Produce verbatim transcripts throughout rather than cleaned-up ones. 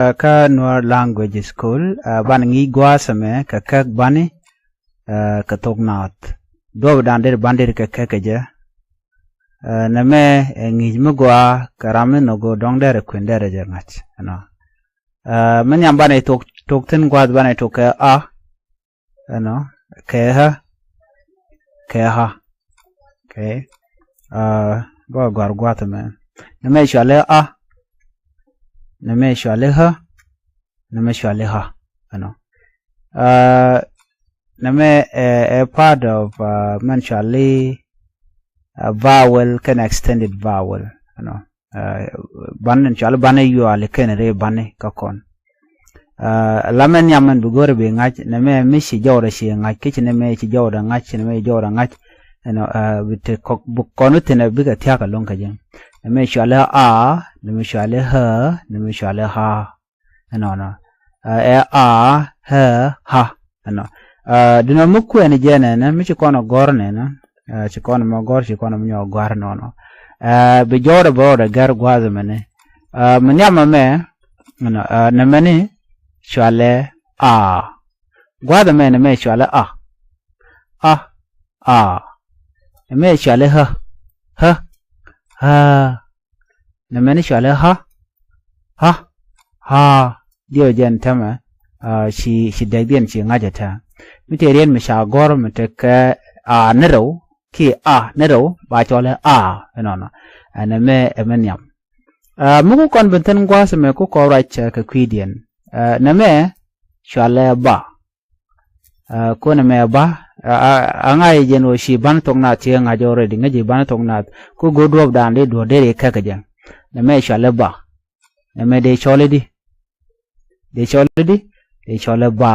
Kä Nuer Language School, banɛ ŋi̱i̱c gua̱a̱th ɛmɛ kɛ käk bani kɛ thok naath. Duɔ̱ɔ̱p dan der ban der kɛ käk kɛ jɛ. Nɛmɛ ɛ ŋi̱i̱c mi gɔaa kɛ ram mi nhɔk go̱o̱r dɔ̱ŋ derɛ kuën derɛ jɛ ŋa̱c ɛnɔ. Mi nhiam banɛ thok, thok thi̱n gua̱a̱th banɛ thok kɛ a ɛnɔ, kɛ ɣä, kɛ ɣä. Okay. Bä gɔ̱a̱r gua̱a̱th ɛmɛ. Nɛmɛ cuali a. Nɛmɛ cuali ɣä. Nɛmɛ cuali ɣä ɛnɔ. Nɛmɛ ɛ part of mɛn cuali vowel kɛnɛ extended vowel ɛnɔ. Ban in cuali bani yuali kɛn ri bani kä kɔn. La mɛ nhiam mɛn bi go̱rɛ bi ŋa̱c nɛmɛ mi ci jɔwdɛ ci ŋa̱c kici nɛmɛ ci jɔwdɛ ŋa̱c ci nɛmɛ ci jɔwdɛ ŋa̱c. Ɛnɔ bi te kɔk bi kɔn wä thinɛ bikɛ thia̱k ɛlɔ̱ŋ kɛ jɛ. Nɛmɛ cuali a, nɛmɛ cuali ɣä, nɛmɛ cuali ɣä. Ɛnɔnɔ ɛ a, ɣä, ɣä. Ɛnɔ. Dunɔ mi kuɛn jɛ nɛnɛ mi ci kɔn ɔ gɔr nɛnɛ. Ci kɔn mɔ gɔr ci kɔn mɔ nyɔ gɔr nɔnɔ. Bi jɔwdɛ bɛ rɔdɛ gɛr gua̱a̱th mɛni. Mi nhiam mɛ nɛmɛni cualɛ a. Gua̱a̱th mɛ nɛmɛ cualɛ a. A, a. Nɛmɛ cualɛ ɣä, ɣä, ɣä. Nɛmɛni cualɛ ɣä, ɣä, ɣä. Diɛw jɛn tɛmɛ ci ci dɛkdiɛn ci ŋa̱cä tɛ. Mi tëë riet mi ca gɔ̱r mi tekɛ a ni rɛw ki a ni rɛw ba cɔlɛ a ɛnɔnɔ. Ɛn ɛmɛ ɛmɛ nhiam. Mi ku kɔn ben thin gua̱a̱th ɛmɛ ku kɔn ruac kɛ kui̱diɛn. Nɛmɛ cualɛ ba. Konɛ mɛ ba a ŋa̱c jɛn wä ci ban thok nath ci ŋa̱c already ŋäc ji̱ ban thok nath ku go̱o̱r duɔ̱ɔ̱p dan di duɔ̱ɔ̱r deri kɛk jɛ. Nɛmɛ cualɛ ba. Nɛmɛ dee cɔl idi. Dee cɔl idi. Dee cɔlɛ ba.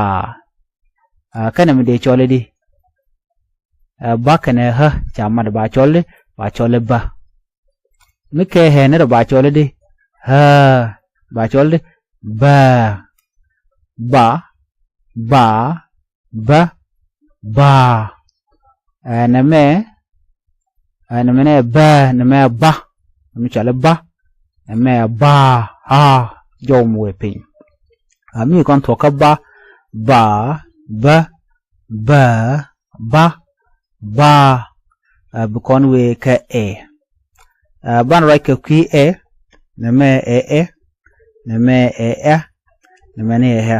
Kɛnɛ mi dee cɔl idi. Ba kɛnɛ ɣä ca mat ba cɔl di ba cɔlɛ ba. Mi kɛ ɣɛ ni rɛ ba cɔl di ɣä ba cɔl di ba. Ba, ba, ba, ba. Nɛmɛ nɛmɛ nɛ ba nɛmɛ ba. Nɛmɛ cɔl ba. Nɛmɛ ba a jɔw mi wee piny. Mi kɔn thuɔ̱kä ba, ba, ba, ba, ba, ba. Bi kɔn wee kɛ ɛ. Ban ruac kɛ kui̱ ɛ. Nɛmɛ ɛ ɛ. Nɛmɛ ɛ ɛ. Nɛmɛ ni ɛ ɛ.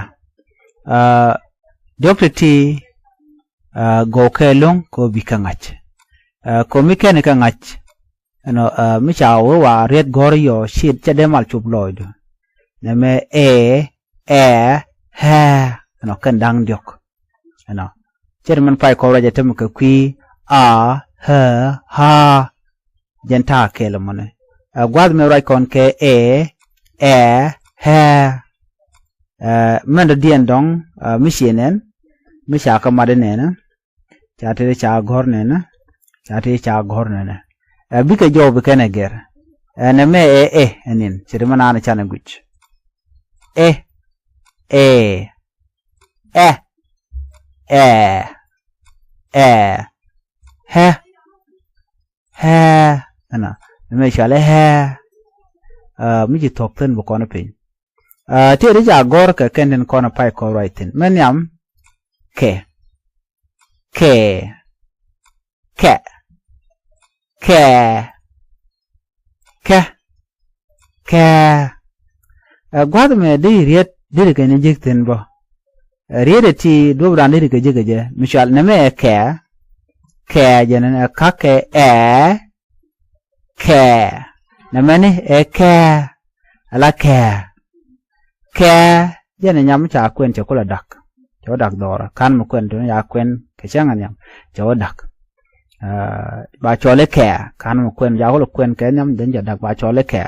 Diɔ̱k ti ti gɔw kɛ lo̱ŋ kɛ ɣöö bi kɛ ŋa̱c. Kɛ ɣöö mi kɛn kɛ ŋa̱c. Ɛnɔ mi ca wee wa riet gɔ̱r yɔ ci cɛ dee mal cop lɔɔcdu. Nɛmɛ ɛ, ɛ, ɛ. Ɛnɔ kɛn da̱ŋ diɔ̱k. Ɛnɔ cɛ ti mɛn pay kɔn ruac ɛ tɛmɛ kɛ kui̱ a, ɛ, ɛ. Jɛn ta̱a̱ kɛɛl ɛmɔni. Gua̱a̱th mɛ ruac kɔn kɛ ɛ, ɛ, ɛ. Mɛn dɔ̱diɛn dɔ̱ŋ mi ciɛ nɛn mi ca kä mat inɛnɛ. Ca tëë ca gɔ̱r nɛnɛ. Ca tëë ca gɔ̱r nɛnɛ. Ɛ bikɛ jɔw bi kɛn ɛ gɛr. Ɛn ɛmɛ ɛ ɛ ɛnin ce̱t mɛ naan canɛ guic. Ɛ, ɛ, ɛ, ɛ, ɛ, ɛ, ɛ, ɛ. Ɛnɔ ɛmɛ cɔalɛ ɛ. Mi ci thuɔ̱k thi̱n bi kɔn piny. Tëë di ca gɔ̱r kɛ kɛn tin kɔn pay kɔn ruac thi̱n mɛ nhiam. Kɛ, kɛ, kɛ, kɛ, kɛ, kɛ. Ɛ gua̱th mɛ di riet di ri kɛ ni jek thi̱n bä. Ɛ riet ɛ ti duɔ̱p ran di ri kɛ jek kɛ jɛ mi cual nɛmɛ ɛ kɛ. Kɛ jɛ nɛn ɛ ka̱kɛ ɛ. Kɛ nɛmɛni ɛ kɛ. Ala kɛ. Kɛ jɛn ɛ nyam ca kuɛn cɛ kulɛ dak. Cɛ wä dak dhɔrä kan mi kuɛn tuni ca kuɛn kɛ cäŋ ɛ nhiam cɛ wä dak. Ba cɔl ikɛ kan mi kuɛn ca kulɛ kuɛn kɛ nhiam dhin cɛ dak ba cɔl ikɛ.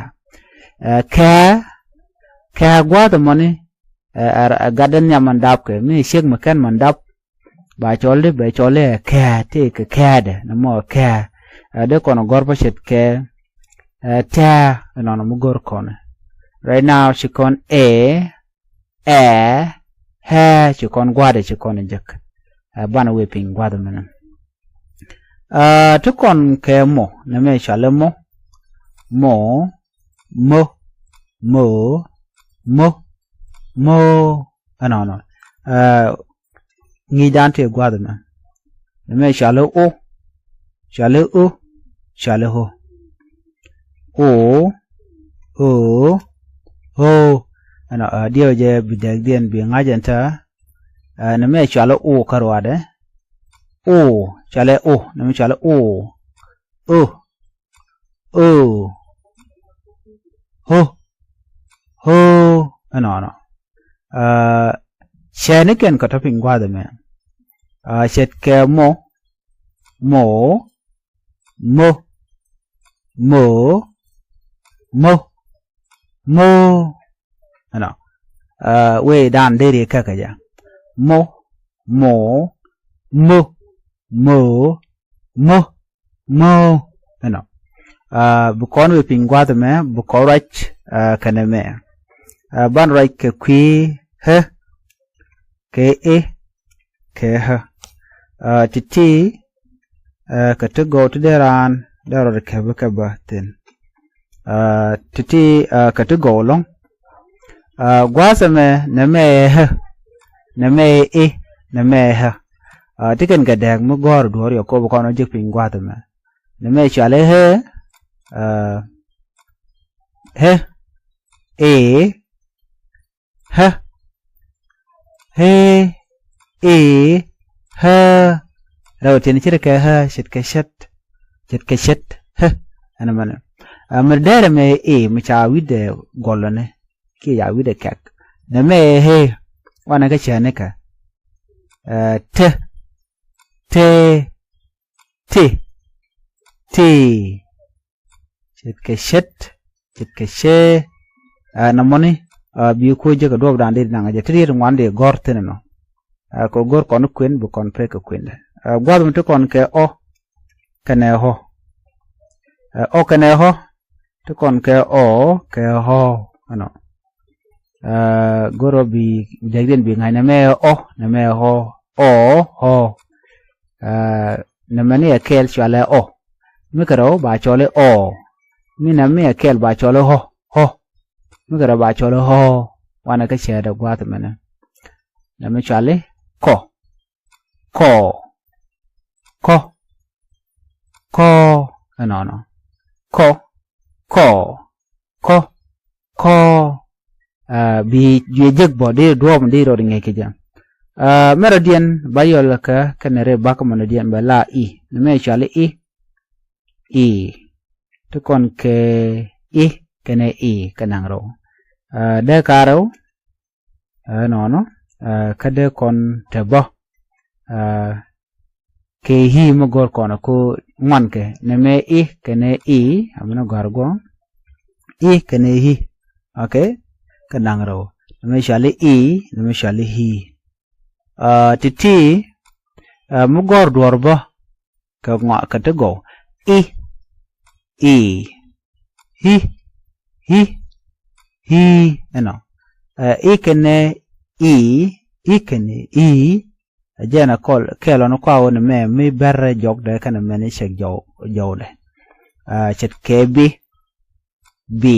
Kɛ kɛ gua̱a̱th ɛmɔni. Ɛ gat dhin nhiam mɛn dap kɛ mi ciek mi kɛn mɛn dap. Ba cɔl di bɛ cɔl i̱ ɛ kɛɛ ti kɛ kɛɛdɛ ni mɔ ɛ kɛɛ. Ɛ dee kɔn gɔr pa ce̱t kɛ ɛ tɛɛ. Ɛnɔnɔ mi gɔr kɔn. Right now ci kɔn ɛ ɛ ɛ ci kɔn gua̱dɛ ci kɔn jek. Ɛ banɛ wee piny gua̱dɛ mɛnɛ. Ɛ ti kɔn kɛ mɔ nɛ mɛ cɔal i̱ mɔ. Mɔ, mɔ, mɔ, mɔ. mo. Ɛnɔnɔ. Ŋi̱i̱cdan tëë gua̱a̱th ɛmɛ. Nɛmɛ cɔal i̱ o, cɔal i̱ o, cɔal i̱ o. O, o, o. Ɛnɔ, diɛw jɛ bi dɛkdiɛn bi ŋa̱c ɛn tää. Nɛmɛ cɔal i̱ o kä ruaadɛ. O, cɔal i̱ o, nɛmɛ cɔal i̱ o. O, o, o, o. Ɛnɔnɔ. Cɛɛnikɛn kɛ tɔ piny gua̱a̱th ɛmɛ. Ce̱tkɛ mo, mo, mo, mo, mo, mo. Ɛnɔ. Wee dan deri käkä jɛ. Mo, mo, mo, mo, mo, mo. Ɛnɔ. Bi kɔn wee piny gua̱a̱th ɛmɛ bi kɔn ruac kɛnɛ mɛ. Ban ruac kɛ kui̱ ɣä kɛ i̱ kɛ ɣä. Ti̱ti̱ kɛ ti gɔw ti dee raan dee rɔɔd kɛ bä kɛ bä thi̱n. Ti̱ti̱ kɛ ti gɔw ɛlɔ̱ŋ. Gua̱a̱th ɛmɛ nɛmɛ ɛ ɣä, nɛmɛ ɛ i̱, nɛmɛ ɛ ɣä. Ti kɛn kɛ dääk mi gɔ̱a̱r duɔ̱ɔ̱r yɛ kop kɔn ɔ jek piny gua̱a̱th ɛmɛ. Nɛmɛ cɔal i̱ ɣä, ɣä, i̱, ɣä, i̱, i̱, ɣä. Rɛw tiɛn ce̱tkɛ ɣä, ce̱tkɛ ce̱t, ce̱tkɛ ce̱t, ɣä. Ɛn mɛnɛ. Mi dɛrɛ mɛ i̱ mi ca wi̱cdɛ gɔlɔni kiɛ ca wi̱cdɛ kɛk. Nɛmɛ ɛ i̱ wanɛ kä cäänikɛ. Te, te, ti, ti. Ce̱tkɛ ce̱t, ce̱tkɛ cee. Nɔmɔni bi kuo jek kɛ duɔ̱ɔ̱pdan dee naŋ jɛ ti riet ŋuan dee gɔ̱r thi̱n ɛnɔ. Kɛ go̱r kɔn kuën bi kɔn pek kɛ kuëndɛ. Gua̱a̱th mi ti kɔn kɛ ɔ kɛnɛ ɣɔ. Ɔ kɛnɛ ɣɔ ti kɔn kɛ ɔ kɛ ɣɔ. Ɛnɔ. Go̱r ɔ bi dɛkdiɛn bi ŋa̱c nɛmɛ ɔ, nɛmɛ ɣɔ, ɔ, ɣɔ. Nɛmɛ ni ɛ kɛɛl cɔalɛ ɔ. Mi kɛ rɛw ba cɔl i̱ ɔ. Mi nɛmɛ ni ɛ kɛɛl ba cɔl i̱ ɣɔ, ɣɔ. Mi kɛ rɛw ba cɔl i̱ ɣɔ. Wanɛ kä cäätdɛ gua̱a̱th ɛmɛnɛ. Nɛmɛ cɔal i̱ kɔ, kɔ, kɔ, kɔ. Ɛnɔnɔ. Kɔ, kɔ, kɔ, kɔ. Bi juɛ jek bɔ di duɔ̱ɔ̱p di rɔɔd ŋi̱i̱c kɛ jɛ. Mɛrɛ diɛn ba yɔl kä kɛnɛ ri bak mɔnɔ diɛn bɛ la i̱. Nɛmɛ cɔal i̱ i̱. I̱. Ti kɔn kɛ i̱ kɛnɛ i̱ kɛ naŋ rɛw. Dee ka rɛw. Ɛnɔnɔ. Kä dee kɔn te bä. Kɛ i̱ mi go̱r kɔn ko ŋuan kɛ nɛmɛ i̱ kɛnɛ i̱ amɛnɛ gɔ̱a̱r guɔ. I̱ kɛnɛ i̱. Okay. Kɛ naŋ rɛw. Nɛmɛ cɔal i̱ i̱, nɛmɛ cɔal i̱ i̱. Ti̱ti̱ mi gɔ̱r duɔ̱ɔ̱r bä kɛ ŋɔak kɛ ti gɔw. I̱, i̱, i̱, i̱, i̱. Ɛnɔ. I̱ kɛnɛ i̱, i̱ kɛnɛ i̱. Ɛ jɛn ɛ kɔl kɛɛl ɔn kɔa wä ni mɛ mi bɛr jɔkdɛ kɛnɛ mɛn i̱ cɛk jɔw, jɔwdɛ. Ce̱tkɛ bi, bi.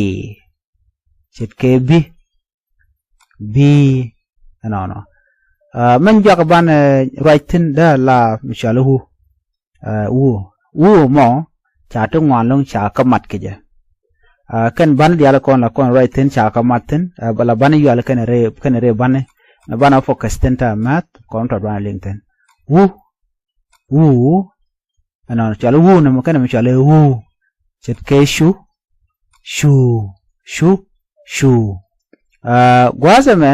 Ce̱tkɛ bi, bi. Ɛnɔnɔ. Mɛn juak banɛ ruac thi̱n dee la mi cɔal i̱ wu. Wu, wu mɔ ca ti ŋuan lo̱ŋ ca kä mat kɛ jɛ. Kɛn banɛ diaal kɔn la kɔn ruac thi̱n ca kä mat thi̱n. Bɛ la banɛ yual kɛn rɛ, kɛn rɛ banɛ. Nɛ banɛ focus thi̱n ta math kɔn tɔt banɛ liŋ thi̱n. Wu, wu. Ɛnɔnɔ cɔal i̱ wu nɛmɛ kɛnɛ mi cɔal i̱ wu. Ce̱tkɛ cu, cu, cu, cu. Gua̱a̱th ɛmɛ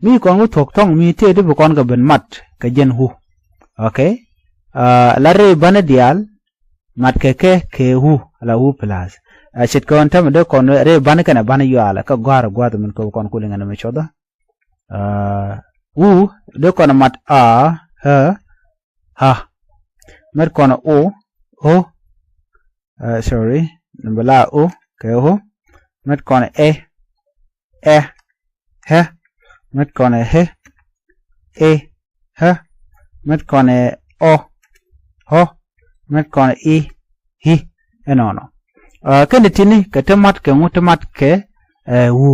mi kɔn wä thuɔ̱k thɔ̱ŋ mi tëë ti bi kɔn kɛ ben mat kɛ jɛn wu. Okay. La rɛy banɛ diaal mat kɛ kɛ kɛ wu ala wu plus. Ce̱tkɛ ɣän tämɛ dee kɔn rɛy banɛ kɛnɛ banɛ yualɛ kä gɔ̱a̱r gua̱a̱th min kɛ bi kɔn kuliŋ ɛn ɛmɛ cuɔthä. Wu dee kɔn mat a, ɣä, ha. Mɛt kɔn o, o. Sorry, nɛmɛ la o kɛ o. Mɛt kɔn ɛ, ɛ, ɛ. Mɛt kɔn ɛ, ɛ, ɛ. Mɛt kɔn ɛ ɔ, ɔ. Mɛt kɔn ɛ i, i. Ɛnɔnɔ. Kɛn ti tini kɛ ti mat kɛ ŋu ti mat kɛ wu.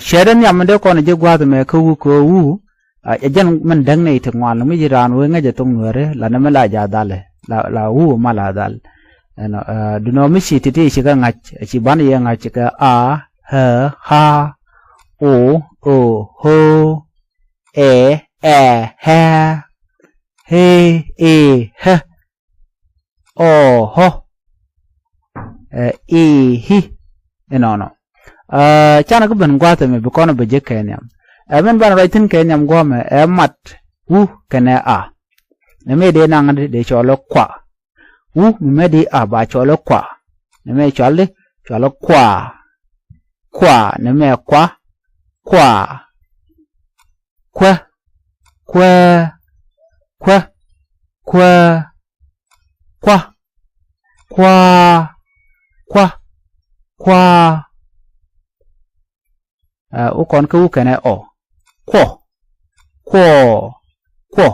Cɛ dee nhiam mi dee kɔn ji̱ gua̱a̱th mɛ kä wu kɛ wu. Ɛ jɛn min däŋ nɛy ti ŋuan mi ji̱ raan wee ŋäcɛ thok nuɛɛri la ni mi la ja̱ dhali la wu ma la dhal. Ɛnɔ, dunɔ mi ci ti̱ti̱ ci kɛ ŋa̱c, ci ban yɛ ŋa̱c kɛ a, ɛ, ha, o, o, ho, ɛ, ɛ, hɛ, he, e, hɛ, ɔ, hɔ, ɛ, i, hi. Inɔnɔ. Canɛ kä ben gua̱a̱th ɛmɛ bi kɔn bɛ jek kɛ nhiam. Ɛ min banɛ ruac thi̱n kɛ nhiam gua̱a̱mɛ ɛ mat wu kɛnɛ a. Nɛ mi dee naŋ dee cɔl ɛ kua. Wu mi mɛ di a ba cɔl ɛ kua. Nɛ mɛ cɔl di cɔl ɛ kua. Kua, nɛ mɛ kua. Kua. Kuɛ. Kuɛ. Kuɛ. Kuɛ. Kua. Kua. Kua. Kua. Ɛ, wä kɔn kä wä kɛnɛ ɔ. Kuɔ. Kuɔ. Kuɔ.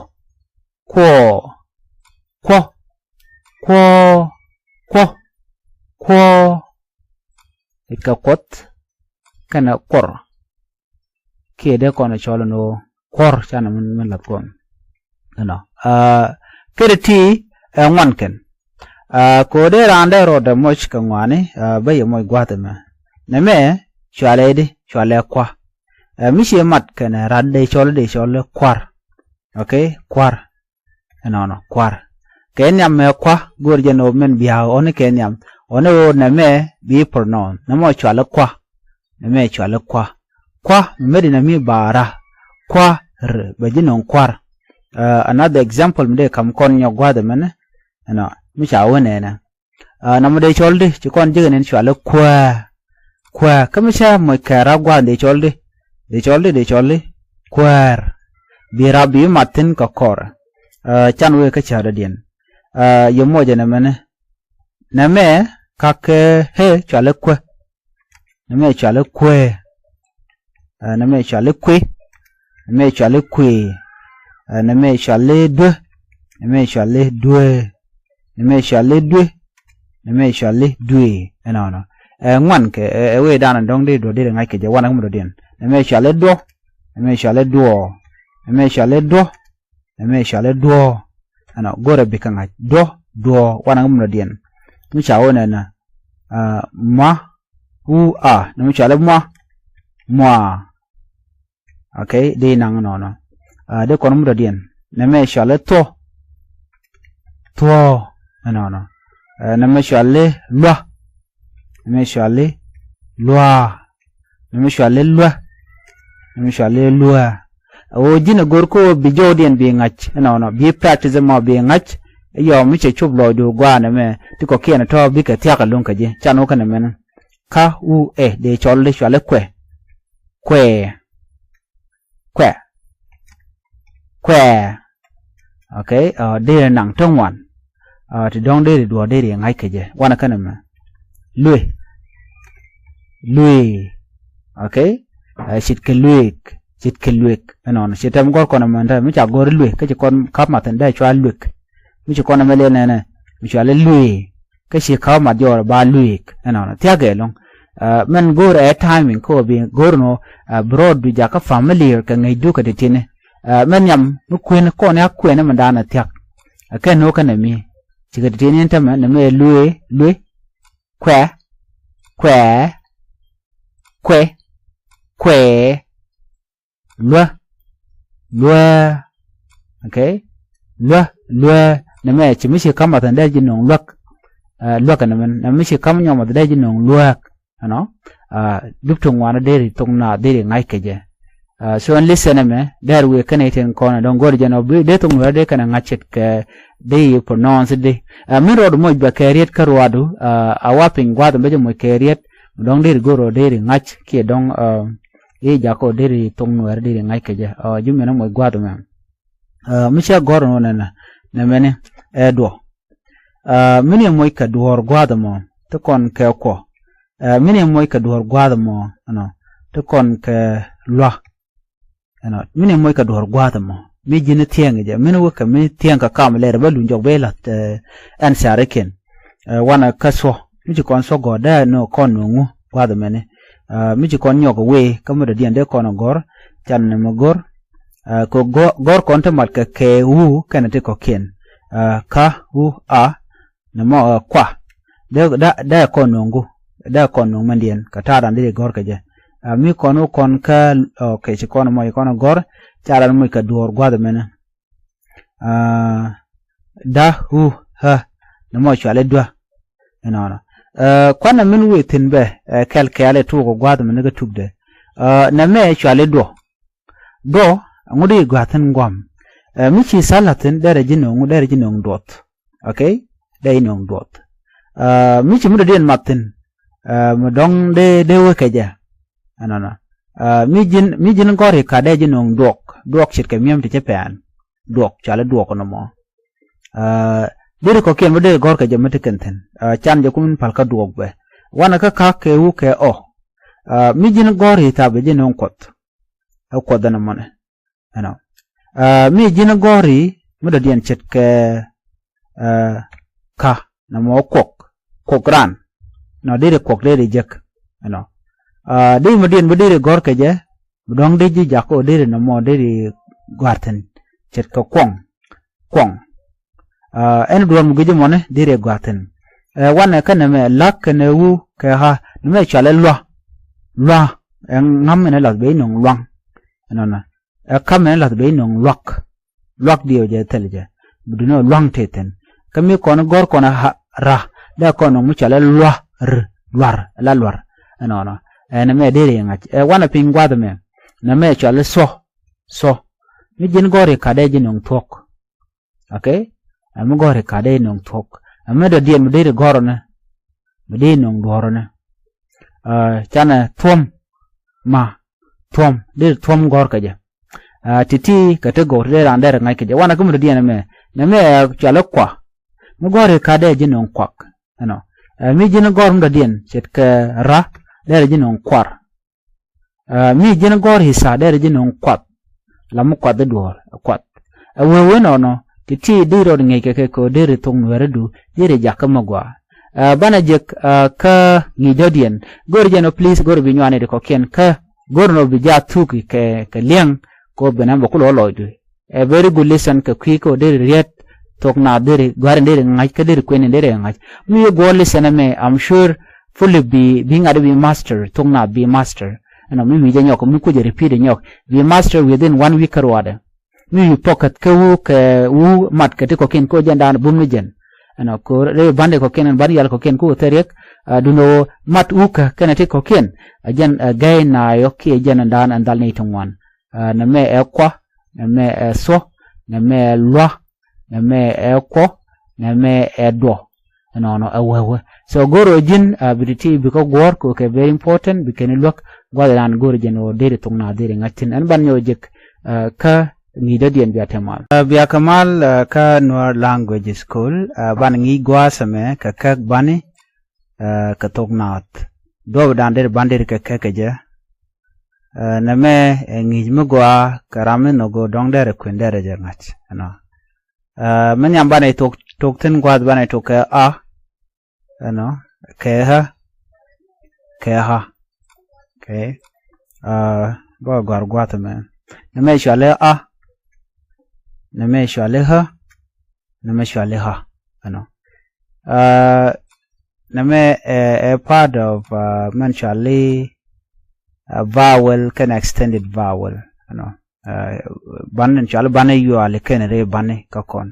Kuɔ. Kuɔ. Kuɔ. Kuɔ. Kuɔ. I̱ kɛ kuɔth kɛnɛ kuɔr. Kiɛ dee kɔn cɔl ni wä kuɔr canɛ min, min lath kɔn. Ɛnɔ. Ɛ, kɛ di ti ɛ ŋuan kɛn. Ɛ, kɛ wä dee raan dee rɔɔdɛ moc kɛ ŋuani, ɛ, bä yɛ moc gua̱a̱th ɛmɛ. Nɛ mɛ cualɛ di, cualɛ kua. Ɛ, mi ciɛ mat kɛnɛ rat dee cɔl, dee cɔl kuar. Ok, kuar. Ɛnɔnɔ, kuar. Kɛ nhiam mɛ kua, go̱o̱r jɛ nɔ min bia̱a̱, ɔni kɛ nhiam. Ɔni ɣöö nɛ mɛ bi pronoun. Nɛ mɔ cualɛ kua. Nɛ mɛ cualɛ kua. Kua, mi mɛ di nɛ mi baara. Kua, r, bɛ ji̱ nɔŋ kuar. Ɛ, another example mi dee kam kɔn nyɔk gua̱a̱th ɛmɛnɛ. Ɛnɔ, mi ca wä nɛnɛ. Ɛ, nɔmɔ dee cɔl di, ci kɔn ji̱ kɛ nɛn cualɛ kuäär. Kuäär, kä mi cä moc kɛɛr a gua̱a̱th dee cɔl di. Dee cɔl di, dee cɔl di. Kuäär. Bi rap bi mat thi̱n kɛ kɔr. Ɛ, can wee kä cäär dɔ̱diɛn. Ɛ, yɛ mocɛ nɛ mɛnɛ. Nɛ mɛ kakɛ hee cualɛ kuä. Nɛ mɛ cuali kuëë. Ɛ, nɛ mɛ cuali kuëë. Nɛ mɛ cuali kuëë. Ɛ, nɛ mɛ cuali duë. Nɛ mɛ cuali duëë. Nɛ mɛ cuali duë. Nɛ mɛ cuali duëë. Ɛnɔnɔ. Ɛ, ŋuan kɛ, ɛ, ɛ wee danɔ dɔ̱ŋ dee duɔ dee ri ŋa̱c kɛ jɛ wanɛ kä mi dɔ̱diɛn. Nɛ mɛ cuali duɔ. Nɛ mɛ cuali duɔ. Nɛ mɛ cuali duɔ. Nɛ mɛ cuali duɔ. Ɛnɔ, go̱rɛ bikɛ ŋa̱c. Duɔ, duɔ, wanɛ ŋä mundɔ diɛn. Mi ca wä nɛnɛ. Ɛ, ma, u, a. Nɛ mɛ cuali mua. Mua. Ok, di naŋ nɔnɔ. Ɛ, di kɔn mundɔ diɛn. Nɛ mɛ cuali thuɔ. Thuɔ. Ɛnɔnɔ. Ɛ, nɛ mɛ cuali lua. Nɛ mɛ cuali lua. Nɛ mɛ cuali lua. Nɛ mɛ cuali lua. Ɛ ɣöö ji̱n ɛ go̱r kä ɣöö bi jɔwdiɛn bi ŋa̱c. Ɛnɔnɔ. Bi practice ɛmɔ bi ŋa̱c. Ɛ yɔɔ mi cɛ cop lɔɔcdu gua̱a̱n ɛmɛ. Ti kɔ̱kiɛn ɛ tɔ̱ bikɛ thia̱k ɛlɔ̱ŋ kä ji̱. Can wä kɛnɛ mɛn. Ka, u, ɛ, dee cɔl di cuali kuɛ. Kuɛ. Kuɛ. Kuɛ. Ok, ɛ, deri naŋ ti ŋuan. Ɛ, ti dɔ̱ŋ deri duɔ̱ɔ̱r deri ŋa̱c kɛ jɛ. Wanɛ kɛnɛ mɛ. Luëë. Luëë. Ok. Ɛ, ce̱tkɛ luëëk. Ce̱tkɛ luëëk. Ɛnɔnɔ. Ce̱t tɛm gɔ̱r kɔn ɛmɛ, mi ca gɔ̱r luëëk. Kä ci kɔn ka̱p math ɛn dee cua luëëk. Mi ci kɔn ɛmɛ liɛl nɛnɛ. Mi cuali luëë. Kä ci ka̱p mat jɔɔr ba luëëk. Ɛnɔnɔ. Thia̱k ɛlɔ̱ŋ. Ɛ, mɛn go̱o̱r ɛ timing kä ɣöö bi go̱o̱r nɔ, ɛ, bi rɔɔdu jakä familiar kɛ ŋäcdu kɛ ti̱ti̱ni. Ɛ, mɛn nhiam mi kuën kɔn ya kuɛn mi da̱a̱n ɛ thia̱k. Ɛ, kɛn nɔ kɛn ɛ mi. Cikɛ ti̱ti̱ni ɛn tämɛ nɛ mɛ luëë, luëë. Kuɛ. Kuɛ. Kuɛ. Kuɛ. Luä. Luä. Ok. Luä. Luä. Nɛ mɛ ci mi ci ka̱m math ɛn dee ji̱ nöŋ luäk. Ɛ, luäk ɛn mɛn. Nɛ mi ci ka̱m nyɔk math dee ji̱ nöŋ luäk. Ɛnɔ. Ɛ, dup ti ŋuan deri thok na deri ŋa̱c kɛ jɛ. Ɛ, so ɛn listen ɛmɛ, dee ri wëë kɛn itin kɔn ɛ dɔ̱ŋ go̱r jɛn ɔ bi dee thok nuɛr dee kɛn ɛ ŋa̱c ce̱tkɛ dee yi pronounce di. Ɛ, min rɔɔdu moc bɛ kɛ riet kä ruaadu, ɛ, a wa piny gua̱a̱th ɛn bɛ jɛ moc kɛ riet, dɔ̱ŋ deri go̱r ɔ deri ŋa̱c kiɛ dɔ̱ŋ, ɛ, i̱ jakɔ deri thok nuɛɛr deri ŋa̱c kɛ jɛ. Ɛ, ji̱ min ɛ moc gua̱a̱th ɛmɛ. Ɛ, mi cɛ gɔ̱r nɔ nɛnɛ, nɛ mɛni, ɛ, duɔ. Ɛ, min yɛ moc kɛ duɔ̱ɔ̱r gua̱a̱th ɛmɔ, ti kɔn kɛ kuɔ. Ɛ, min yɛ moc kɛ duɔ̱ɔ̱r gua̱a̱th ɛmɔ, ɛnɔ, ti kɔn kɛ lua. Ɛnɔ, min yɛ moc kɛ duɔ̱ɔ̱r gua̱a̱th ɛmɔ. Mi ji̱n thiɛŋ jɛ, min wä kɛ mi thiɛŋ kɛ kam lɛr bä luny jɔk bɛ la̱th, ɛ, ɛn carikiɛn. Ɛ, wanɛ kä thuɔ, mi ci kɔn thuɔ gɔ̱r dee nɔ kɔn nɔ ŋu gua̱a̱th ɛmɛni. Aa, mi ci kɔn nyɔk wee kä mi dɔ̱diɛn dee kɔn ɛ gɔ̱r, can ni mi go̱r. Aa, kɛ gɔ̱r, gɔ̱r kɔn ti mat kɛ kɛ wu kɛnɛ ti kɔ̱kiɛn. Aa, ka, wu, a, ni mɔ, aa, kua. Dee, da, dee kɔn nuŋ gu, dee kɔn nuŋ mɛndiɛn kɛ ta̱a̱ ran dee gɔ̱r kɛ jɛ. Aa, mi kɔn wu kɔn kä, okay, ci kɔn mɔ ci kɔn ɛ gɔ̱r, ca ran moc kɛ duɔ̱ɔ̱r gua̱th mɛnɛ. Aa, da, hu, hä, ni mɔ cuali duä. Ɛnɔnɔ. Aa, kuanɛ min wee thi̱n bɛ, ɛ, kɛl kɛɛl ɛ tuuk ɛ gua̱a̱th mi ni kä tukdɛ. Aa, nɛmɛ cuali duɔ. Duɔ, ɛŋu di gua̱a̱th thi̱n gua̱a̱m. Ɛ, mi ci tha̱a̱ la̱th thi̱n, derɛ ji̱ no̱o̱ŋ, derɛ ji̱ no̱o̱ŋ duɔth. Okay? Derɛ ji̱ no̱o̱ŋ duɔth. Aa, mi ci mi dɔ̱diɛn math thi̱n, aa, mi dɔ̱ŋ dee, dee wee kɛ jɛ. Ɛnɔnɔ. Aa, mi ji̱n, mi ji̱n gɔ̱r i̱ ka dee ji̱ no̱o̱ŋ duɔk. Duɔk ce̱tkɛ mi̱em ti cä pɛn. Duɔk, cuali duɔk nɔmɔ. Aa, deri kɔ̱kiɛn mi deri gɔ̱r kɛ jɛ mi ti kɛn thi̱n. Aa, can jɛ kum in pal kä duɔk bɛ. Wanɛ kä ka̱k kɛ wu kɛ ɔ. Aa, mi ji̱n gɔ̱r i̱ tha̱a̱ bɛ ji̱ no̱o̱ŋ kuɔth. Ɛ kuɔth ɛn ɛmɔnɛ. Ɛnɔ. Aa, mi ji̱n gɔ̱r i̱ mi dɔ̱diɛn ce̱tkɛ, aa, ka nɔmɔ kuɔk. Kuɔk ran. Nɔ deri kuɔk deri jek. Ɛnɔ. Aa, deri mi diɛn mi deri gɔ̱r kɛ jɛ, mi dɔ̱ŋ dee ji̱ jakä ɔ deri nɔmɔ deri gua̱a̱r thi̱n. Ce̱tkɛ kuɔŋ. Kuɔŋ. Aa, ɛn duɔ̱ɔ̱r mi gui̱c ɛmɔni deri gua̱a̱r thi̱n. Ɛ, wanɛ kä nɛmɛ la̱k kɛnɛ wu kɛ ɣa̱, nɛmɛ cualɛ lua̱. Lua̱. Ɛ ŋa̱m ɛn ɛ la̱th ben i̱ no̱ŋ lua̱ŋ. Ɛnɔnɔ. Ɛ ka̱m ɛn ɛ la̱th ben i̱ no̱ŋ lua̱k. Lua̱k diɛw jɛ thil jɛ. Bi duundɛ ɣöö lua̱ŋ tëë thi̱n. Kä mi kɔn gɔ̱r kɔn ɛ ɣa̱, ra̱. Dee kɔn no̱ŋ mi cualɛ lua̱, r, lua̱r, la lua̱r. Ɛnɔnɔ. Ɛ nɛmɛ deri ŋa̱c. Ɛ wanɛ piny gua̱a̱th ɛmɛ. Nɛmɛ cualɛ thuɔ̱. Thuɔ̱. Mi ji̱n gɔ̱r i̱ ka̱dɛ ji̱ no̱ŋ thuɔ̱k. Okay? Ɛ mi gɔ̱r i̱ ka̱dɛ ji̱ no̱ŋ thuɔ̱k. Ɛ mi dɔ̱diɛn mi deri gɔ̱r ɔnɛ. Mi deri no̱ŋ duɔ̱ɔ̱r ɔnɛ. Aa, canɛ thuɔ̱m. Ma. Thuɔ̱m. Deri thuɔ̱m gɔ̱r kɛ jɛ. Aa, ti̱ti̱ kɛ ti gɔ̱r ti dee raan dee rɛ ŋa̱c kɛ jɛ. Wanɛ kä mi dɔ̱diɛn ɛmɛ. Nɛmɛ ɛ cualɛ kua. Mi gɔ̱r i̱ ka̱dɛ ji̱ no̱ŋ kuak. Ɛnɔ. Ɛ mi ji̱n gɔ̱r mi dɔ̱diɛn ce̱tkɛ ra̱ dee rɛ ji̱ no̱ŋ kuar. Aa, mi ji̱n gɔ̱r i̱ tha̱a̱ derɛ ji̱ no̱o̱ŋ kuath. La mi kuath i̱ duɔ̱ɔ̱r, kuath. Ɛ wee wee nɔnɔ, ti ti dee rɔɔd ŋi̱eec kɛ kɛ kɛ ɣöö deri thok nuɛɛridu, deri jakä mi gɔaa. Aa, banɛ jek, aa, kä ŋi̱i̱c dɔ̱diɛn. Go̱r jɛn ɔ please, go̱r bi nyuani di kɔ̱kiɛn kä go̱r nɔ bi jaa thuki kɛ, kɛ liɛŋ, kɛ ɣöö ben ɛn bɛ kulɛ ɣä lɔcdu. Ɛ very good lesson kɛ kui̱ kä ɣöö deri riet, thok naath deri, gua̱a̱r in deri ŋa̱c, kä deri kuɛn in deri ŋa̱c. Mi yɛ guɔ̱ɔ̱r lesson ɛmɛ, I'm sure fully bi, bi ŋa̱t bi master, thok naath bi master. Ɛnɔ mi wi̱i̱ jɛ nyɔk, mi kucɛ repeat ɛ nyɔk. Bi master within one week kä ruaadɛ. Mi wi̱i̱ pɔkɛth kä wu kɛ wu mat kɛ ti kɔ̱kiɛn kä jɛn daan bum ni jɛn. Ɛnɔ ko rɛy bandi kɔ̱kiɛn, ɛn bandi yal kɔ̱kiɛn kä wä thɛriɛk, aa, duundɛ wä mat wu kä kɛnɛ ti kɔ̱kiɛn. Ɛ jɛn, ɛ gɛy naayɔ kiɛ jɛn ɛn daan ɛn dhal ni ti ŋuan. Aa, nɛmɛ ɛ kua, nɛmɛ ɛ thuɔ, nɛmɛ ɛ lua, nɛmɛ ɛ kuɔ, nɛmɛ ɛ duɔ. Ɛnɔnɔ ɛ wee wee. So go̱r ɔ ji̱n, aa, bi ti ti bi kä guɔ̱ɔ̱r kɛ kɛ very important, bi kɛn i̱ luäk gua̱th iran go̱r jɛn ɔ deri thok naath deri ŋa̱c thi̱n. Ɛn ban nyɔk jek, aa, kä ŋi̱i̱c dɔ̱diɛn bia te mal. Aa, bia kɛ mal, aa, kä Nuer Language School, aa, ban ŋi̱i̱c gua̱a̱th ɛmɛ kɛ kɛk bani, aa, kɛ thok naath. Duɔ̱ɔ̱p dan deri ban deri kɛ kɛk kɛ jɛ. Aa, nɛmɛ ɛ ŋi̱i̱c mi gɔaa kɛ ram mi nhɔk ɣöö dɔ̱ŋ derɛ kuën derɛ jɛ ŋa̱c. Ɛnɔ. Aa, mi nhiam banɛ tok, tok thi̱n gua̱a̱th banɛ tok kɛ a. Ɛnɔ. Kɛ ɣä. Kɛ ɣä. Okay. Aa, bä gɔ̱a̱r gua̱a̱th ɛmɛ. Nɛmɛ cuali a. Nɛmɛ cuali ɣä. Nɛmɛ cuali ɣä. Ɛnɔ. Aa, nɛmɛ ɛ, ɛ part of, aa, mɛn cuali, aa, vowel kɛnɛ extended vowel. Ɛnɔ. Aa, ban in cuali bani yuali kɛnɛ ri bani kä kɔn.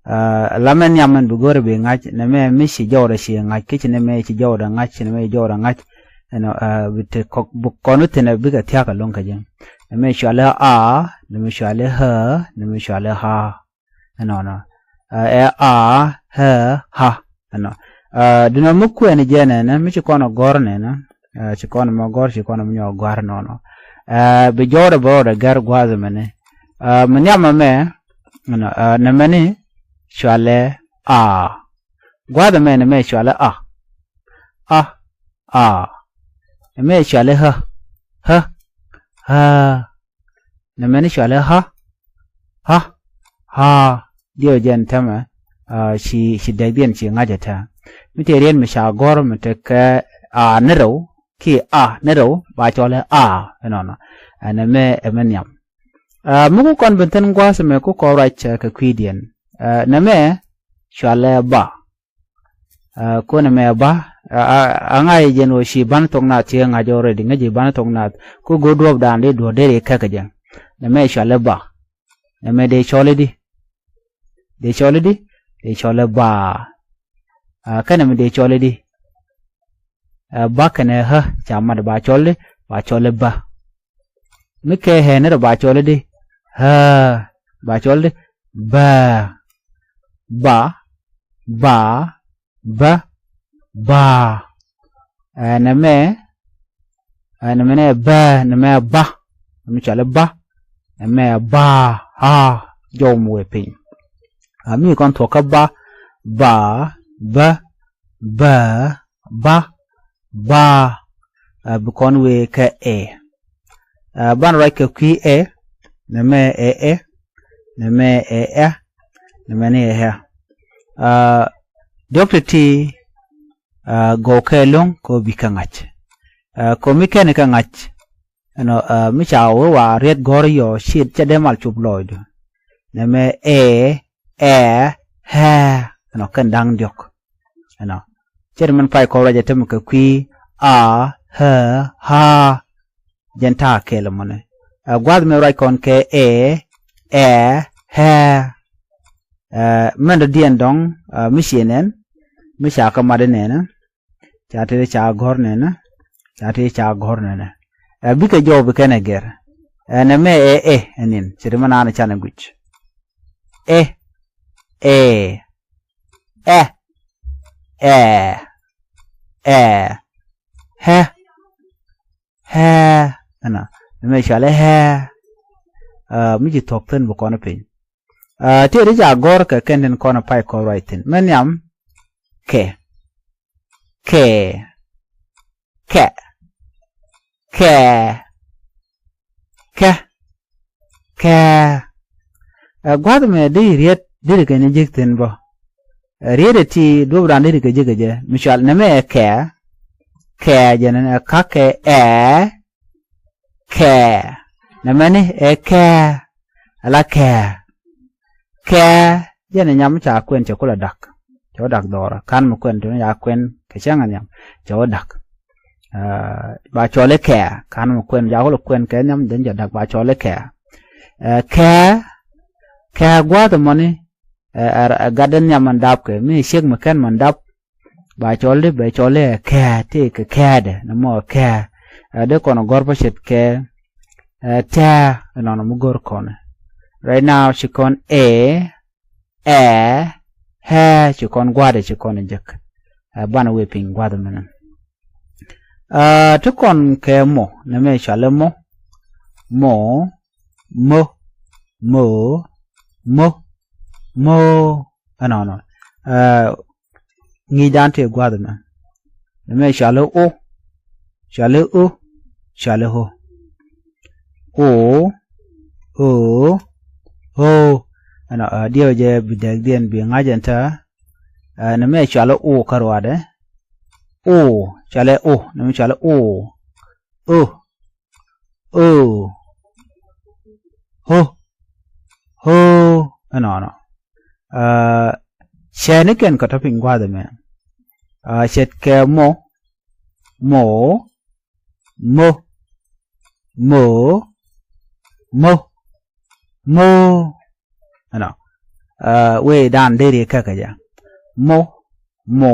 Aa, la mɛn nhiam mɛn bi go̱rɛ bi ŋa̱c, nɛmɛ mi ci jɔwdɛ ci ŋa̱c, kä ci nɛmɛ ci jɔwdɛ ŋa̱c, ci nɛmɛ ci jɔwdɛ ŋa̱c. Ɛnɔ, aa, bi te kɔk, bi kɔn wä thi̱n ɛ bikɛ thia̱k ɛlɔ̱ŋ kä jɛ. Nɛmɛ cuali a, nɛmɛ cuali ɣä, nɛmɛ cuali ɣä. Ɛnɔnɔ. Aa, ɛ a, ɣä, ɣä. Ɛnɔ. Aa, duundɛ mi kuɛn jɛ nɛnɛ, mi ci kɔn ɛ gɔ̱r nɛnɛ. Aa, ci kɔn mɔ gɔ̱r, ci kɔn mɔ nyɔk gɔ̱a̱r nɔnɔ. Aa, bi jɔwdɛ bɛ rɔɔdɛ gɛr gua̱a̱th ɛmɛni. Aa, mi nhiam ɛmɛ, ɛnɔ, aa, nɛmɛni cualɛ a. Gua̱a̱th ɛmɛ nɛmɛ cualɛ a. A, a. Nɛmɛ cualɛ ɣä, ɣä, ɣä. Nɛmɛni cualɛ ɣä, ɣä, ɣä. Diɛw jɛn täämɛ, aa, ci, ci dɛkdiɛn ci ŋa̱c ɛ täämɛ. Mi tëë riet mi ca gɔ̱r mi tekɛ a ni rɛw, kiɛ a, nɛ rɛw ba cɔl i̱ a. Ɛnɔnɔ. Ɛ, nɛmɛ ɛ mɛ nhiam. Ɛ, mi ku kɔn ben thi̱n gua̱a̱th ɛmɛ ku kɔn ruac, ɛ, kɛ kui̱diɛn. Ɛ, nɛmɛ cɔalɛ ba. Ɛ, ku nɛmɛ ba, ɛ, ɛ, ɛ ŋa̱c jɛn ɣöö ci ban thok nath ci ŋa̱c already, ŋäc ji̱ ban thok nath. Ku go̱o̱r duɔ̱ɔ̱pdan di duɔ̱ɔ̱r deri käk jɛ. Nɛmɛ cɔalɛ ba. Nɛmɛ dee cɔl i̱di? Dee cɔl i̱di? Dee cɔl i̱ ba. Ɛ, kä nɛmɛ dee cɔl i̱di? Ɛ, ba kɛnɛ ɣä ca mat ba cɔl i̱di? Ba cɔl i̱ ba. Mi kɛ ɣɛ nɛ rɔ ba cɔl i̱di? Ɣä. Ba cɔl i̱di? Ba. Ba. Ba. Ba. Ba. Ɛ, nɛmɛ, ɛ, nɛmɛ nɛ ba, nɛmɛ ba. Nɛmɛ cɔal i̱ ba. Nɛmɛ ba. A. Jɔw mi wee piny. A, mi kɔn thuɔ̱k kä ba. Ba. Ba. Ba. Ba. Ba. Ɛ, bi kɔn wee kɛ ɛ. Ɛ, banɛ ruac kɛ kui̱ ɛ. Nɛmɛ ɛ ɛ. Nɛmɛ ɛ ɛ. Nɛmɛ ni ɛ ɛ. Ɛ, diɔ̱k ti̱ti̱, ɛ, gɔw kɛ lo̱ŋ kɛ ɣöö bi kɛ ŋa̱c. Ɛ, kɛ ɣöö mi kɛn kɛ ŋa̱c. Ɛnɔ, ɛ, mi ca wee wa riet gɔ̱r yɔ ciet cɛ dee mal cop lɔɔcdu. Nɛmɛ ɛ, ɛ, ɛ. Ɛnɔ kɛn da̱ŋ diɔ̱k. Ɛnɔ. Ce̱t mɛn pay kɔn ruac ɛ tämɛ kɛ kui̱ a, ɛ, ɛ. Jɛn ta̱a̱ kɛɛl ɛmɔni. Ɛ, gua̱a̱th mɛ ruac kɔn kɛ ɛ, ɛ, ɛ. Ɛ, mɛn dɔ̱diɛn dɔ̱ŋ, ɛ, mi ciɛ nɛn, mi ca kä mat inɛnɛ. Ca tëë ca gɔ̱r nɛnɛ. Ca tëë ca gɔ̱r nɛnɛ. Ɛ, bikɛ jɔw bi kɛn ɛ gɛr. Ɛ, nɛmɛ ɛ ɛ ɛnin. Ce̱t mɛ naan canɛ guic. Ɛ. Ɛ. Ɛ. Ɛ. Ɛ. Ɛ. Ɛ. Ɛnɔ. Nɛmɛ cɔal i̱ ɛ. Ɛ, mi ci thuɔ̱k thi̱n bi kɔn piny. Ɛ, tëë di ca gɔ̱r kɛ kɛn tin kɔn pay kɔn ruac thi̱n. Mɛ nhiam kɛ. Kɛ. Kɛ. Kɛ. Kɛ. Kɛ. Ɛ, gua̱th mɛ di riet di ri kɛ ni ji̱k thi̱n bä. Ɛ, riet ɛ ti duɔ̱p ran di ri kɛ ji̱k kɛ jɛ. Mi cɔal nɛmɛ ɛ kɛ. Kɛ jɛn ɛ kakɛ ɛ. Kɛ. Nɛmɛ ni ɛ kɛ. Ala kɛ. Kɛ. Jɛn ɛ nyam ca kuɛn cɛ kulɛ dak. Cɛ wä dak dhɔrä. Kan mi kuɛn tuni ca kuɛn kɛ cäŋ ɛ nhiam. Cɛ wä dak. Ɛ, ba cɔl i̱ kɛ. Kan mi kuɛn ca kulɛ kuɛn kɛ nhiam dhin cɛ dak ba cɔl i̱ kɛ. Ɛ, kɛ. Kɛ gua̱a̱th ɛmɔni. Ɛ, ɛ, ɛ gat dhin nhiam mɛn dap kɛ. Mi ciek mi kɛn mɛn dap. Ba cɔl di bɛ cɔl i̱ ɛ kɛɛ ti kɛ kɛɛdɛ ni mɔ ɛ kɛɛ. Ɛ, di kɔn gɔ̱r pa ce̱tkɛ, ɛ, tɛɛ ɛnɔnɔ mi gɔ̱r kɔn. Right now ci kɔn ɛ, ɛ, ɛ, ci kɔn gua̱dɛ ci kɔn jek. Ɛ, banɛ wee piny gua̱dɛ mɛnɛ. Ɛ, ti kɔn kɛ mɔ, nɛmɛ cɔal i̱ mɔ, mɔ, mɔ, mɔ, mɔ, mɔ. Ɛnɔnɔ. Ɛ, ŋi̱i̱cdan tëë gua̱a̱th ɛmɛ. Nɛmɛ cɔal i̱ o. Cɔal i̱ o. Cɔal i̱ o. O. O. O. Ɛnɔ, ɛ, diɛw jɛ bi dɛkdiɛn bi ŋa̱c ɛn tää. Ɛ, nɛmɛ cɔal i̱ o kä ruaadɛ. O. Cɔal i̱ o. Nɛmɛ cɔal i̱ o. O. O. Ho. Ho. Ɛnɔnɔ. Ɛ, cɛɛnikɛn kɛ tɔ piny gua̱a̱th ɛmɛ. Ɛ, ce̱tkɛ mɔ. Mɔ. Mɔ. Mɔ. Mɔ. Mɔ. Ɛnɔ. Ɛ, wee dan deri käkä jɛ. Mɔ. Mɔ.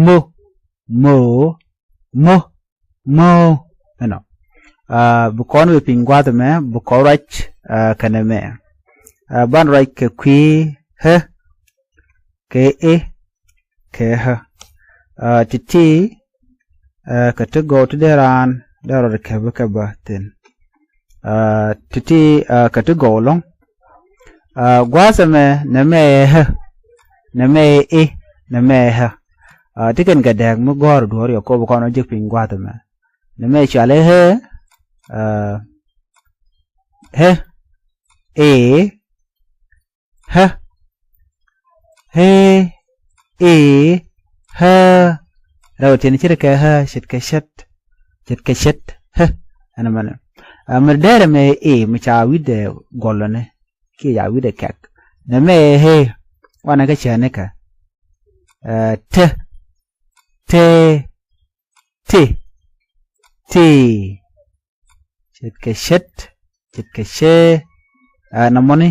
Mɔ. Mɔ. Mɔ. Mɔ. Ɛnɔ. Ɛ, bi kɔn wee piny gua̱a̱th ɛmɛ, bi kɔn ruac, ɛ, kɛnɛ mɛ. Ɛ, ban ruac kɛ kui̱ ɣä. Kɛ i̱. Kɛ ɣä. Ɛ, ti̱ti̱, ɛ, kɛ ti gɔw ti dee raan, dee rɔɔd kɛ bi kɛ bä thi̱n. Ɛ, ti̱ti̱, ɛ, kɛ ti gɔw ɛlɔ̱ŋ. Ɛ, gua̱a̱th ɛmɛ, nɛmɛ ɛ ɣä. Nɛmɛ ɛ i̱. Nɛmɛ ɛ ɣä. Ɛ, ti kɛn kɛ dɛɛk mi gɔ̱r duɔ̱ɔ̱r yɛ kop kɔn wä jek piny gua̱a̱th ɛmɛ. Nɛmɛ cɔal i̱ ɣä. Ɛ, ɣä. I̱. Ɣä. Ɣä. I̱. Ɣä. Rɛw tin ce̱tkɛ ɣä, ce̱tkɛ cät. ce̱tkɛ ce̱t, hä. Ɛn ɛmɛnɛ. Ɛ, mi dɛrɛ mɛ ɛ, mi ca wi̱cdɛ gɔlɔni kiɛ ca wi̱cdɛ kɛk. Nɛmɛ ɛ, hee, wanɛ kä cäätnikɛ. Ɛ, te, te, ti, ti. Ce̱tkɛ ce̱t, ce̱tkɛ cee. Ɛ, nɔmɔni,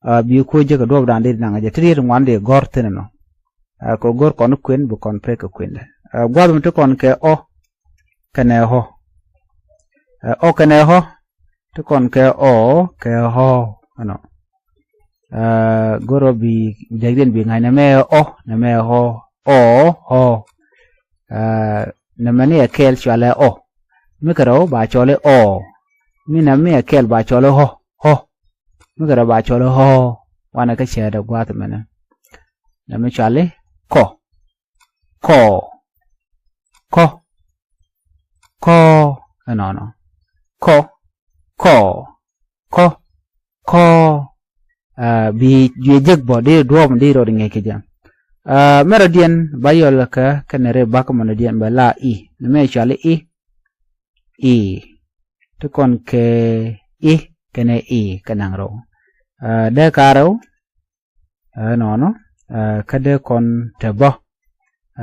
ɛ, bi ko̱ jek kɛ duɔ̱ɔ̱pdan di naŋ jɛ ti riet ŋuan di gɔ̱r thi̱n ɛnɔ. Ɛ, kɛ go̱r kɔn kuën bi kɔn pek kɛ kuëndɛ. Ɛ, gua̱th mi ti kɔn kɛ ɔ kɛnɛ ɔ. Ɛ, ɔ kɛnɛ ɔ ti kɔn kɛ ɔ kɛ ɔ ɛnɔ. Ɛ, go̱r ɔ bi jekdiɛn bi ŋa̱c nɛmɛ ɔ, nɛmɛ ɔ, ɔ, ɔ. Ɛ, nɛmɛ ni ɛ kɛɛl cɔalɛ ɔ. Mi kɛ rɛw ba cɔl i̱ ɔ. Mi nɛmɛ mi ɛ kɛɛl ba cɔl i̱ ɔ, ɔ. Mi kɛ rɛw ba cɔl i̱ ɔ. Wanɛ kä cäätdɛ gua̱a̱th mɛnɛ. Nɛmɛ cɔal i̱ kɔ. Kɔ. Kɔ. Kɔ. Ɛnɔnɔ. Kɔ. Kɔ. Kɔ. Kɔ. Ɛ, bi juɛ jek bɔ di duɔ̱ɔ̱p di rɔ di ŋi̱eec kɛ jɛ. Ɛ, mɛrɛ diɛn ba yɔl kɛ kɛnɛ ri bak mɔnɔ diɛn bɛ la i̱. Nɛmɛ cɔal i̱ i̱. I̱. Ti kɔn kɛ i̱ kɛnɛ i̱ kɛ naŋ rɛw. Ɛ, dee ka rɛw. Ɛ, nɔnɔ. Ɛ, kä dee kɔn te bä.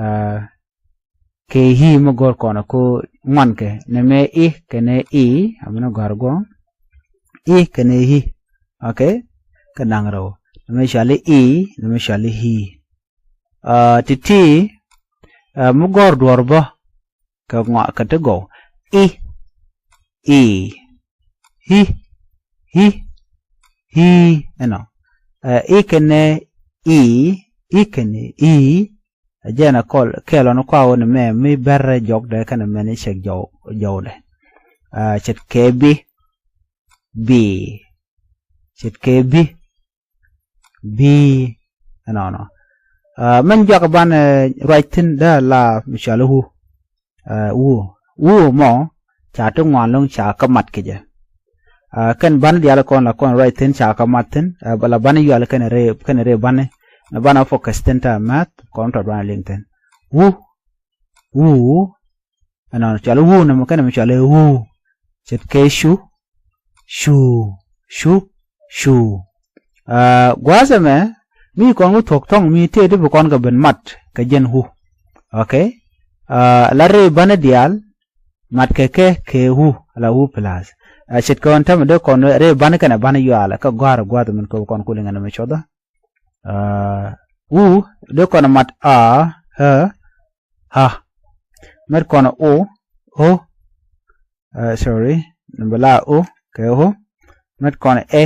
Ɛ, kɛ i̱ mi go̱r kɔn ko ŋuan kɛ. Nɛmɛ i̱ kɛnɛ i̱, aminɛ gɔ̱a̱r guɔ. I̱ kɛnɛ i̱. Okay? Kɛ naŋ rɛw. Nɛmɛ cɔal i̱ i̱, nɛmɛ cɔal i̱ i̱. Ɛ, ti̱ti̱, ɛ, mi gɔ̱r duɔ̱ɔ̱r bä. Kɛ ŋɔak kɛ ti gɔw. I̱. I̱. I̱. I̱. I̱. Ɛnɔ. Ɛ, i̱ kɛnɛ i̱. I̱ kɛnɛ i̱. Ɛ jɛn ɛ kɔl kɛɛl ɔn kua wä ni mɛ mi bɛrɛ jɔk dee kɛnɛ mɛn i̱ cɛk jɔw, jɔwdɛ. Ɛ, ce̱tkɛ bi. Bi. Ce̱tkɛ bi. Bi. Ɛnɔnɔ. Ɛ, mɛn jɔak ban, ɛ, ruac thi̱n dee la mi cɔal i̱ wu. Ɛ, wu. Wu mɔ ca ti ŋuan lo̱ŋ ca kä mat kɛ jɛ. Ɛ, kɛn ban diaal kɔn la kɔn ruac thi̱n ca kä mat thi̱n. Ɛ, la ban yual kɛn rɛ, kɛn rɛ ban. Ni ban a focus thi̱n ta math kɔn tɔt ban liŋ thi̱n. Wu. Wu. Ɛnɔnɔ cɔal i̱ wu nɛmɛ kɛnɛ mi cɔal i̱ wu. Ce̱tkɛ cu. Cu. Cu. Cu. Ɛ, gua̱a̱th ɛmɛ mi kɔn wä thuɔ̱k thɔ̱ŋ mi tëë ti bi kɔn kɛ ben mat kɛ jɛn wu. Okay? Ɛ, la rɛy bani diaal mat kɛ kɛ kɛ wu, la wu plus. Ɛ, ce̱tkɛ ɣän tämɛ dee kɔn rɛy bani kɛnɛ bani yualɛ kä gɔ̱a̱r gua̱a̱th min kɛ wä kɔn kuli ŋɛn ɛmɛ cuɔthä. Ɛ, wu dee kɔn mat a, ɛ, a. Mɛt kɔn o, o. Ɛ, sorry, ni bi la o kɛ o. Mɛt kɔn ɛ,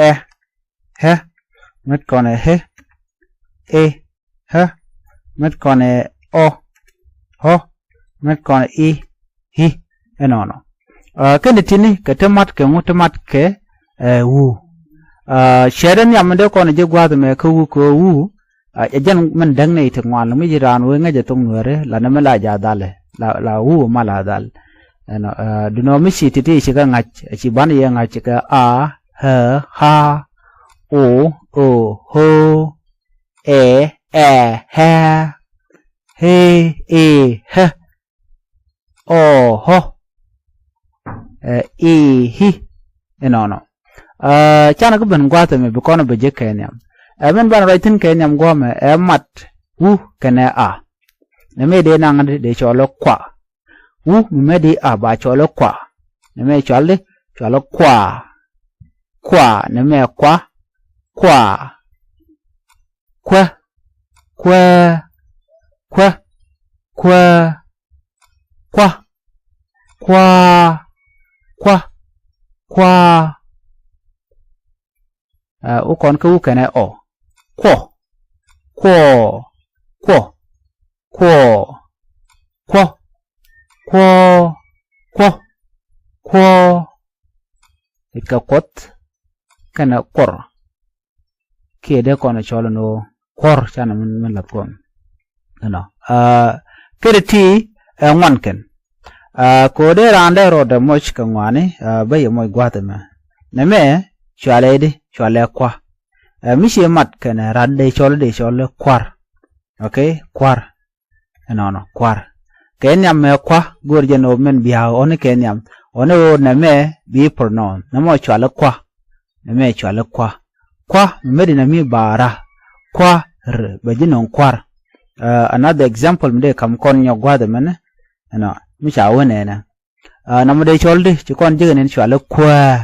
ɛ, ɛ. Mɛt kɔn ɛ, ɛ, ɛ. Mɛt kɔn ɛ ɔ, ɔ. Mɛt kɔn ɛ i, i. Ɛnɔnɔ. Ɛ, kɛn ti tini kɛ ti mat kɛ ŋu ti mat kɛ, ɛ, wu. Ɛ, cɛɛt ɛn yam mi dee kɔn ɛ ji̱ gua̱a̱th ɛmɛ kä wu kɛ wu. Ɛ, ɛ jɛn min däŋ nɛy ti ŋuan mi ji̱ raan wee ŋäcɛ thok nueeri la nɛmɛ la ja̱ dhalɛ la, la wu ma la dhal. Ɛnɔ, ɛ, dunɔ mi ci ti̱ti̱ ci kɛ ŋa̱c, ci ban yɛ ŋa̱c kɛ a, ɛ, ha, o, o, ho, ɛ, ɛ, hɛ, he, e, hɛ. Ɔ, hɔ. Ɛ, i, hi. Ɛnɔnɔ. Ɛ, canɛ kä ben gua̱a̱th ɛmɛ bi kɔn bɛ jek kɛ nhiam. Ɛ, min banɛ ruac thi̱n kɛ nhiam guɔ̱mɛ ɛ mat wu kɛnɛ a. Nɛmɛ dee naŋ dee cɔl i̱ kua. Wu mi mɛ di a ba cɔl i̱ kua. Nɛmɛ cɔal di cɔal i̱ kua. Kua, nɛmɛ kua. Kua. Kuɛ. Kuɛ. Kuɛ. Kuɛ. Kua. Kua. Kua. Kua. Ɛ, wä kɔn kä wu kɛnɛ ɔ. Kuɔ. Kuɔ. Kuɔ. Kuɔ. Kuɔ. Kuɔ. Kuɔ. Kuɔ. I̱ kɛ kuɔth kɛnɛ kuɔr. Kiɛ dee kɔn cɔl ni ɣöö kuɔr canɛ min, min lath kɔn. Ɛnɔ. Ɛ, kɛ ti ti ɛ ŋuan kɛn. Ɛ, kɛ ɣöö dee raan dee rɔɔdɛ moc kɛ ŋɔaani, ɛ, bä yɛ moc gua̱a̱th ɛmɛ. Nɛmɛ cualɛ di, cualɛ kua. Ɛ, mi ciɛ mat kɛnɛ rat dee cɔl, dee cɔl kuar. Okay, kuar. Ɛnɔnɔ, kuar. Kɛ nhiam mɛ kua, go̱o̱r jɛn ɣöö mɛn bia̱a̱k ɣɔni kɛ nhiam. Ɣɔni ɣöö nɛmɛ bi pronoun. Nɛmɛ cuali kua. Nɛmɛ cuali kua. Kua, mi mɛt inɛ mi baara. Kua, r, bɛ ji̱ nöŋ kuar. Ɛ, another example mi dee kam kɔn nyɔk gua̱a̱th ɛmɛnɛ. Ɛnɔ, mi ca wä nɛnɛ. Ɛ, nɔmɔ dee cɔl di, ci kɔn jek ɛn in cuali kuäär.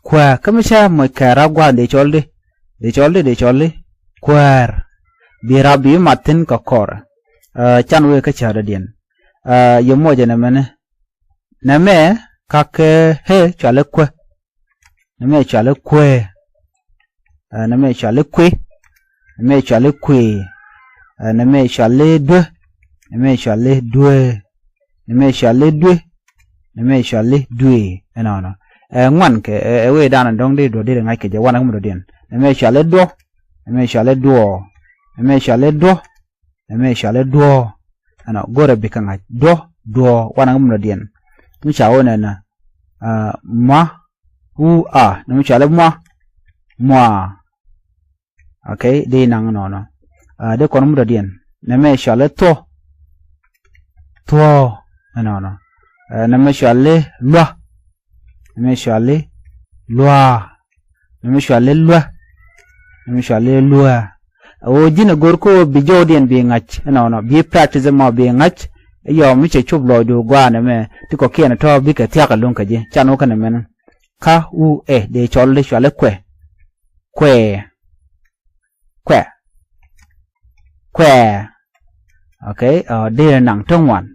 Kuäär, kä mi cä moc kɛ rap gua̱a̱th dee cɔl di. Dee cɔl di, dee cɔl di. Kuäär. Bi rap bi mat thi̱n kɛ kɔr. Ɛ, can wee kä cärädiɛn. Ɛ, yɛ moc ɛn ɛmɛnɛ. Nɛmɛ, kak kɛ hee cuali kuä. Nɛmɛ cuali kuɛ. Ɛ, nɛmɛ cuali kuɛ. Nɛmɛ cuali kuɛ. Ɛ, nɛmɛ cuali duɛ. Nɛmɛ cuali duɛ. Nɛmɛ cuali duɛ. Nɛmɛ cuali duɛ. Ɛnɔnɔ. Ɛ, ŋuan kɛ, ɛ, ɛ wee danɔ dɔ̱ŋ di duɔ di ri ŋa̱c kɛ jɛ wanɛ kä mi dɔ̱diɛn. Nɛmɛ cuali duɔ. Nɛmɛ cuali duɔ. Nɛmɛ cuali duɔ. Nɛmɛ cuali duɔ. Ɛnɔ, go̱rɛ bikɛ ŋa̱c. Duɔ, duɔ, wanɛ ŋä mi dɔ̱diɛn. Mi ca wä nɛnɛ. Ɛ, ma, u, a. Nɛmɛ cuali mua. Mua. Okay, dee naŋ nɔnɔ. Ɛ, dee kɔn mi dɔ̱diɛn. Nɛmɛ cuali thuɔ. Thuɔ. Ɛnɔnɔ. Ɛ, nɛmɛ cuali lua. Nɛmɛ cuali lua. Nɛmɛ cuali lua. Nɛmɛ cuali lua. Ɛ ɣöö ji̱n ɛ go̱r kä ɣöö bi jɔwdiɛn bi ŋa̱c. Ɛnɔnɔ. Bi practice ɛmɔ bi ŋa̱c. Ɛ yɔm mi cɛ cop lɔcdu gua̱a̱n ɛmɛ. Ti kɔ̱kiɛn ɛ tɔ̱ bikɛ thia̱k ɛlɔ̱ŋ kɛ ji̱. Can wä kɛn ɛmɛn. Ka, u, ɛ, dee cɔl di cuali kuɛ. Kuɛ. Kuɛ. Kuɛ. Okay, ɛ, deri naŋ ti ŋuan.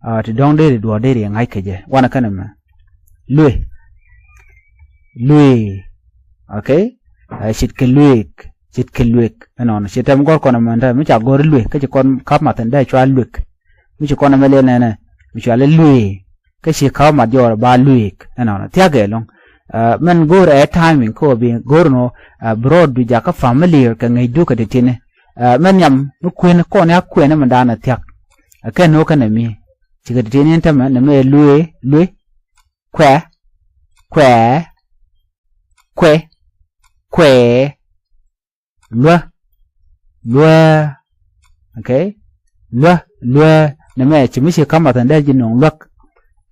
Ɛ, ti dɔ̱ŋ deri duɔ̱ɔ̱r deri ŋa̱c kɛ jɛ. Wanɛ kɛn ɛmɛ. Luëë. Luëë. Okay. Ɛ, ce̱tkɛ luëëk. Ce̱tkɛ luëëk. Ɛnɔnɔ. Ce̱t tɛm gɔ̱r kɔn ɛmɛ, mi ca gɔ̱r luëëk. Kä ci kɔn ka̱p mathin dee cua luëëk. Mi ci kɔn ɛmɛ liɛl nɛnɛ. Mi cuali luëë. Kä ci ka̱p mat jɔɔr ba luëëk. Ɛnɔnɔ. Thia̱k ɛlɔ̱ŋ. Ɛ, mɛn go̱o̱r ɛ timing kä ɣöö bi go̱o̱r nɔ, ɛ, bi rɔɔdu jakä familiar kɛ ŋäcdu kɛ ti̱ti̱ni. Ɛ, mɛn nhiam mi kuën kɔn ya kuɛn mi da̱a̱n ɛ thia̱k. Ɛ, kɛn nɔ kɛn ɛ mi. Cikɛ ti̱ti̱ni ɛn tämɛ nɛmɛ luëë, luëë, kuɛ, kuɛ, kuɛ, kuɛ. Luä. Luä. Okay. Luä. Luä. Nɛmɛ ci mi ci ka̱m math dee ji̱ nöŋ luäk.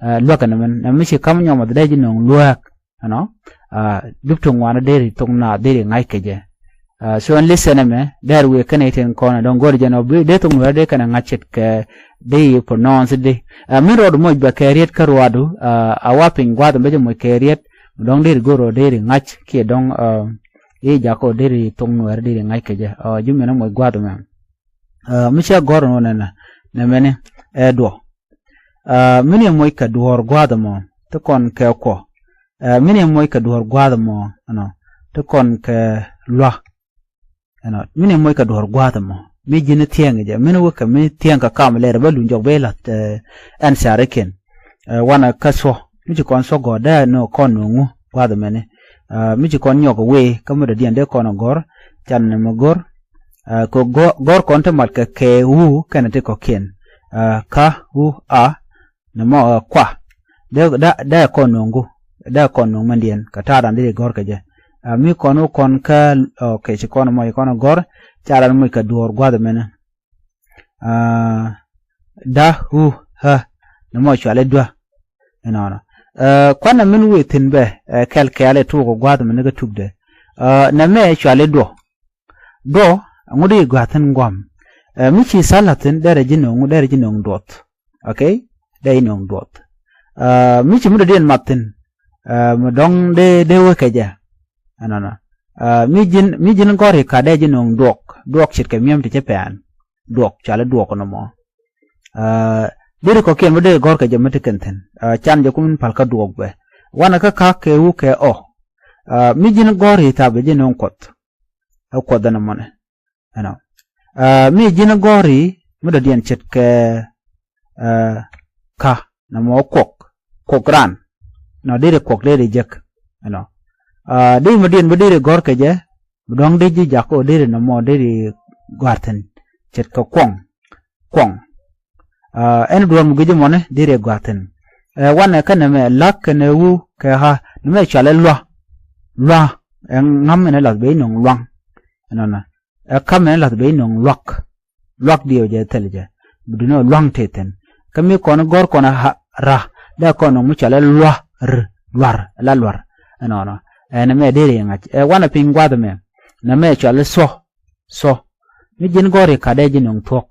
Ɛ, luäk nɛmɛ, nɛmɛ mi ci ka̱m nyɔk math dee ji̱ nöŋ luäk. Ɛnɔ. Ɛ, dup ti ŋuan deri thok na deri ŋa̱c kɛ jɛ. Ɛ, so ɛn listen ɛmɛ, dee wëë kɛnɛ iten kɔn ɛ dɔ̱ŋ go̱r jɛn ɔ bi dee thok nuɛr dee kɛnɛ ŋa̱c ce̱tkɛ dee yi pronounce di. Ɛ, min rɔɔdu moc bɛ kɛ riet kä ruaadu, ɛ, a wa piny gua̱a̱th ɛmɛ jɛ moc kɛ riet, mi dɔ̱ŋ deri go̱r ɔ deri ŋa̱c kiɛ dɔ̱ŋ, ɛ, i̱ jakɔ deri thok nuɛɛr deri ŋa̱c kɛ jɛ. Ɛ, ji̱ min ɛ moc gua̱a̱th ɛmɛ. Ɛ, mi cɛ gɔ̱r ɛn wä nɛnɛ, nɛmɛni, ɛ, duɔ. Ɛ, min yɛ moc kɛ duɔ̱ɔ̱r gua̱a̱th ɛmɔ, ti kɔn kɛ kuɔ. Ɛ, min yɛ moc kɛ duɔ̱ɔ̱r gua̱a̱th ɛmɔ, ɛnɔ, ti kɔn kɛ lua. Ɛnɔ, min yɛ moc kɛ duɔ̱ɔ̱r gua̱a̱th ɛmɔ. Mi ji̱n thiɛŋ jɛ, min wä kɛ mi thiɛŋ kɛ kam lɛr, bä luny jɔk bɛ la̱th, ɛ, ɛn carikiɛn. Ɛ, wanɛ kä thuɔ, mi ci kɔn thuɔ gɔ̱r, dee nɔ kɔn nɔ ŋu, gua̱a̱th ɛmɛni. Ɛ, mi ci kɔn nyɔk wee, kä mi dɔ̱diɛn dee kɔn gɔ̱r, can nɛmɛ gɔ̱r. Ɛ, kɛ gɔ̱r, gɔ̱r kɔn ti mat kɛ kɛ wu, kɛnɛ ti kɔ̱kiɛn. Ɛ, ka, wu, a, nɛmɔ, ɛ, kua. Dee, dee, dee kɔn nöŋ gu. Dee kɔn nöŋ mɛndiɛn. Kɛ ta̱a̱ dan dee gɔ̱r kɛ jɛ. Ɛ, mi kɔn wä kɔn kä, okay, ci kɔn mɔ, ci kɔn gɔ̱r. Ca ran moc kɛ duɔ̱ɔ̱r gua̱a̱th ɛmɛnɛ. Ɛ, da, hu, hä. Nɛmɔ cuali duä. Ɛnɔnɔ. Ɛ, kuanɛ min wëë thi̱n bɛ, ɛ, kɛl kɛɛl ɛ tuuk ɛ gua̱a̱th ɛmɛnɛ kä tukdɛ. Ɛ, nɛmɛ cuali duɔ. Duɔ, ɛŋu di gua̱a̱th thi̱n gua̱a̱m. Ɛ, mi ci thalathin derɛ ji̱ nöŋ, derɛ ji̱ nöŋ duɔth. Okay? Dee ji̱ nöŋ duɔth. Ɛ, mi ci mi dɔ̱diɛn mathin. Ɛ, mi dɔ̱ŋ dee, dee wekɛ jɛ. Ɛnɔnɔ. Ɛ, mi ji̱n, mi ji̱n gɔ̱ri ka dee ji̱ nöŋ duɔk. Duɔk ce̱tkɛ mi̱em ti cä pɛn. Duɔk, cali duɔk nɔmɔ. Ɛ, deri kɔ̱kiɛn mi dee gɔ̱rkɛ jɛ mi ti kɛn thi̱n. Ɛ, can jɛ kum in pal kä duɔk bɛ. Wanɛ kä ka̱k kɛ wu kɛ ɔ. Ɛ, mi ji̱n gɔ̱ri thapi ji̱ nöŋ kuɔth. Ɛ kuɔth ɛn ɛmɔnɛ. Ɛnɔ. Ɛ, mi ji̱n gɔ̱ri mi dɔ̱diɛn ce̱tkɛ, ɛ, ka nɔmɔ kuɔk. Kuɔk ran. Nɔ deri kuɔk deri jek. Ɛnɔ. Ɛ, deri mi diɛn bi deri gɔ̱rkɛ jɛ. Bi dɔ̱ŋ deri ji̱ jak ɔ deri nɔmɔ deri gɔ̱a̱r thi̱n. Ce̱tkɛ kuɔŋ. Kuɔŋ. Ɛ, ɛn duɔ̱ɔ̱r mi gui̱c ɛmɔni deri gɔ̱a̱r thi̱n. Ɛ, wanɛ kä nɛmɛ la̱k kɛnɛ wu kɛ ɣä. Nɛmɛ cualɛ lua. Lua. Ɛ ŋa̱m ɛn ɛ lath ben nöŋ luaŋ. Ɛnɔnɔ. Ɛ ka̱m ɛn ɛ lath ben nöŋ luak. Luak diɛw jɛ thil jɛ. Bi duundɛ luaŋ tëë thi̱n. Kä mi kɔn gɔ̱r kɔn a ra, dee kɔn nɔŋ mi cɔal ɛ lua̱r, lua̱r, la lua̱r. Ɛnɔnɔ. Ɛ nɛmɛ deri ŋa̱c. Ɛ wanɛ piny gua̱th ɛmɛ. Nɛmɛ cɔal ɛ suɔ, suɔ. Mi ji̱n gɔ̱r i̱ ka̱t dee ji̱ nɔŋ thuɔ̱k.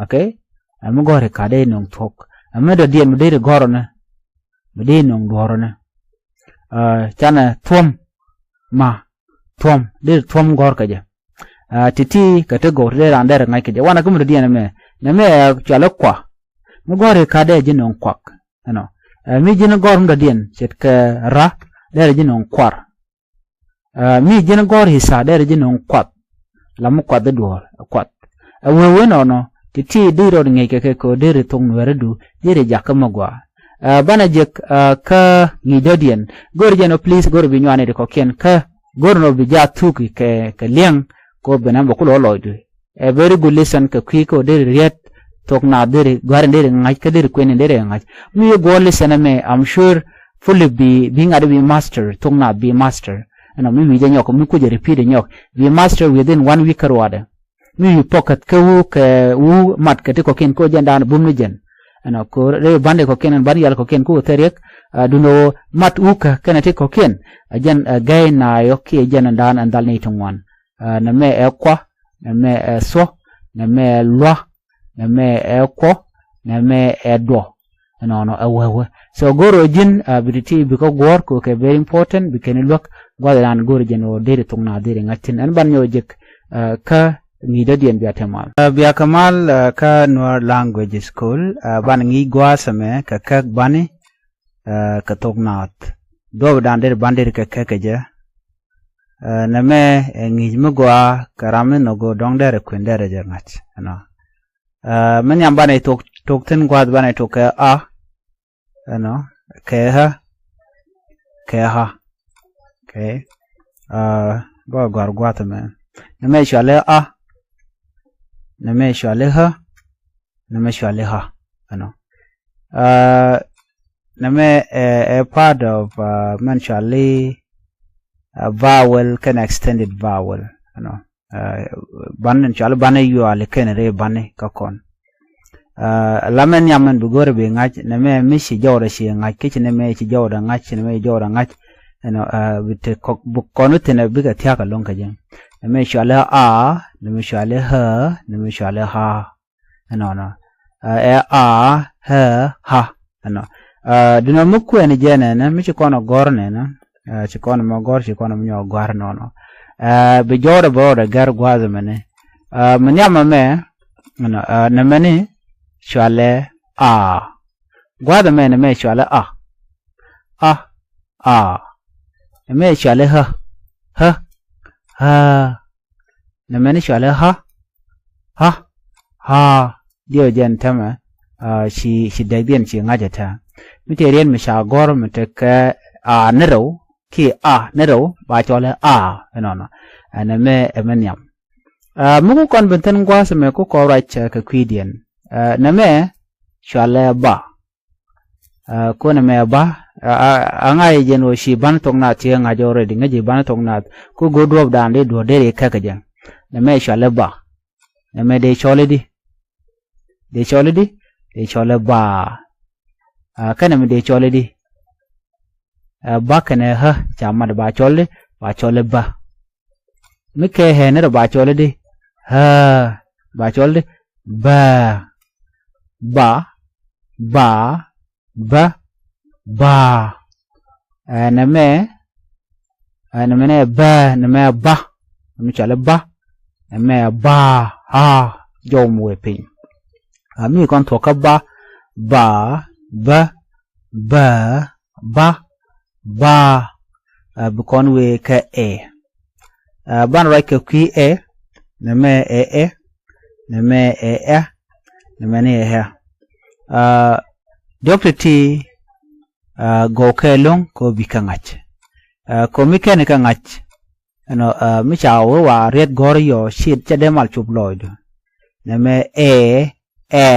Okay? Ɛ mi gɔ̱r i̱ ka̱t dee nɔŋ thuɔ̱k. Ɛ mi dɔ̱diɛn mi deri gɔ̱r ɔnɛ. Mi deri nɔŋ duɔ̱ɔ̱r ɔnɛ. Ɛ canɛ thuɔ̱m ma. Thuɔ̱m. Deri thuɔ̱m gɔ̱r kɛ jɛ. Ɛ ti̱ti̱ kɛ ti gɔ̱r dee raan deri ŋa̱c kɛ jɛ. Wanɛ kä mi dɔ̱diɛn ɛmɛ. Nɛmɛ ɛ cɔal ɛ kua. Mi gɔ̱r i̱ ka̱t dee ji̱ nɔŋ kuak. Ɛnɔ. Ɛ mi ji̱n gɔ̱r mi dɔ̱diɛn ce̱tkɛ ra deri ji̱ nɔŋ kuar. Ɛ mi ji̱n gɔ̱r i̱ tha̱a̱ deri ji̱ nɔŋ kuath. La mi kuath i̱ duɔ̱ɔ̱r kuath. Ɛ wee wee nɔnɔ ti̱ti̱ deri rɔɔd ŋi̱eec kɛ kɛ kɛ deri thok nuɛɛridu deri jakä mi gɔaa. Ɛ banɛ jek ɛ kä ŋi̱i̱c dɔ̱diɛn. Go̱o̱ri jɛn ɔ please go̱o̱ri bi nyuani ti kɔ̱kiɛn kä go̱o̱ri nɔ bi jaa thuki kɛ kɛ liɛŋ. Kɛ ɔ ben ɛn bɛ kulɛ ɔ lɔcdu. Ɛ very good lesson kɛ kui̱ kä ɔ deri riet. Thok naath deri gua̱ri deri ŋa̱c kä deri kueni deri ŋa̱c. Mi yɛ guɔ̱ɔ̱r lesson ɛmɛ I'm sure fully bi bi ŋa̱t bi master, thok naath bi master. Ɛnɔ mi wi̱i̱ jɛ nyɔk mi kucɛ repeat ɛ nyɔk bi master within one week kä ruaadɛ. Mi wi̱i̱ pocket kä wu kɛ wu mat kɛ ti kɔ̱kiɛn kä ɔ jɛn daan bum ni jɛn. Ɛnɔ ko rɛy bandi kɔ̱kiɛn ɛn bandi yal kɔ̱kiɛn kä ɔ thɛriɛk. Ɛ dunɛ ɔ mat wu kä kɛnɛ ti kɔ̱kiɛn. Ɛ jɛn ɛ gɛy naayɔ kiɛ jɛn ɛn daan ɛn dhal ni ti ŋuan. Ɛ nɛmɛ ɛ kua, nɛmɛ ɛ thuɔ, nɛmɛ ɛ lua, nɛmɛ ɛ kuɔ, nɛmɛ ɛ duɔ. Ɛnɔnɔ ɛ wee wee. So go̱r ɔ ji̱n ɛ bi ti̱ti̱ bi kä guɔ̱ɔ̱r kɛ kɛ very important bi kɛn i̱ luäk gua̱th ilan go̱r ɔ ji̱n ɔ deri thok naath deri ŋa̱c thi̱n. Ɛn ban nyɔk jek ɛ kä ŋi̱i̱c dɔ̱diɛn bia te mal. Ɛ bia kɛ mal ɛ kä Nuer Language School ɛ ban ŋi̱i̱c gua̱a̱th ɛmɛ kɛ käk bani ɛ kɛ thok naath. Duɔ̱ɔ̱p dan deri ban deri kɛ käk kɛ jɛ. Ɛ nɛmɛ ɛ ŋi̱i̱c mi gɔaa kɛ ram mi nhɔk go̱o̱r dɔ̱ŋ derɛ kuën derɛ jɛ ŋa̱c. Ɛnɔ. Ɛ mi nhiam banɛ thok thok thi̱n gua̱a̱th banɛ thok kɛ a. Ɛnɔ. Kɛ ɣä. Kɛ ɣä. Okay. Ɛ bä gɔ̱a̱r gua̱a̱th ɛmɛ. Nɛmɛ cɔal i̱ a. Nɛmɛ cɔal i̱ ɣä. Nɛmɛ cɔal i̱ ɣä. Ɛnɔ. Ɛ nɛmɛ ɛ ɛ part of ɛ mɛn cɔal i̱ ɛ vowel kɛnɛ extended vowel. Ɛnɔ. Ɛ ban in cɔal i̱ bani yuali kɛnɛ ri bani kä kɔn. Ɛ la mɛ nhiam mɛn bi go̱rɛ bi ŋa̱c nɛmɛ mi ci jɔwdɛ ci ŋa̱c kici nɛmɛ ci jɔwdɛ ŋa̱c ci nɛmɛ ci jɔwdɛ ŋa̱c. Ɛnɔ ɛ bi te kɔk bi kɔn bi thinɛ bikɛ thia̱k ɛlɔ̱ŋ kɛ jɛ. Nɛmɛ cɔal i̱ a, nɛmɛ cɔal i̱ ɣä, nɛmɛ cɔal i̱ ɣä. Ɛnɔnɔ. Ɛ a, ɣä, ɣä. Ɛnɔ. Ɛ dunɔ mi kuɛn jɛ nɛnɛ mi ci kɔn ɔ gɔ̱r nɛnɛ. Ɛ ci kɔn mɔ gɔ̱r ci kɔn mɔ nyɔ gɔ̱r nɔnɔ. Ɛ bi jɔwdɛ bɛ rɔɔdɛ gɛr gua̱a̱th mɛni. Ɛ mi nhiam mɛ mɛ. Ɛnɔ ɛ nɛmɛni cɔalɛ a. Gua̱a̱th mɛ nɛmɛ cɔalɛ a. A, a. Nɛmɛ cɔalɛ ɣä. Ɣä. Ɣä. Nɛmɛni cɔalɛ ɣä. Ɣä. Ɣä. Diɛw jɛn tämɛ. Ɛ ci ci dɛkdiɛn ci ŋa̱c ɛ tɛ. Mi tëë riɛn mi ca gɔ̱r mi tekɛ a ni rɛw kiɛ a ni rɛw ba cɔalɛ a. Ɛnɔnɔ. Ɛ nɛmɛ ɛmɛ nhiam. Ɛ mi ku kɔn ben thi̱n gua̱a̱th ɛmɛ ku kɔn ruac ɛ kɛ kui̱diɛn. Ɛ nɛmɛ cɔalɛ ba. Ɛ kunɛ mɛ ba a ŋa̱c jɛn ɣöö ci ban thok naath tiee ŋa̱c already ŋäc ji̱ ban thok naath ku go̱o̱r duɔ̱ɔ̱pdan di duɔ̱ɔ̱r deri kɛk kɛ jɛ. Nɛmɛ cɔalɛ ba. Nɛmɛ dee cɔl i̱di? Dee cɔl i̱di? Dee cɔl i̱ ba. Ɛ kɛnɛ mi dee cɔl i̱di? Ɛ ba kɛnɛ ɣä ca mat ba cɔl i̱di? Ba cɔl i̱ ba. Mi kɛ ɣɛ ni rɛ ba cɔl i̱di? Ɣä. Ba cɔl i̱di? Ba. Ba. Ba. Ba. Ba. Ɛ nɛmɛ. Ɛ nɛmɛ nɛ ba nɛmɛ ba. Nɛmɛ cɔal i̱ ba. Nɛmɛ ba. A. Jɔw mi wee piny. A mi kɔn thuɔ̱k kä ba. Ba. Ba. Ba. Ba. Ba. Ɛ bi kɔn wee kɛ ɛ. Ɛ ban ruac kɛ kui̱ ɛ. Nɛmɛ ɛ ɛ. Nɛmɛ ɛ ɛ. Nɛmɛ ni ɛ ɛ. Ɛ diɔ̱k ti̱ti̱. Ɛ gɔw kɛ lo̱ŋ kɛ ɣöö bi kɛ ŋa̱c. Ɛ kɛ ɣöö mi kɛn kɛ ŋa̱c. Ɛnɔ ɛ mi ca wee wa riɛt gɔ̱r yɔ ci cɛ dee mal cop lɔɔcdu. Nɛmɛ ɛ ɛ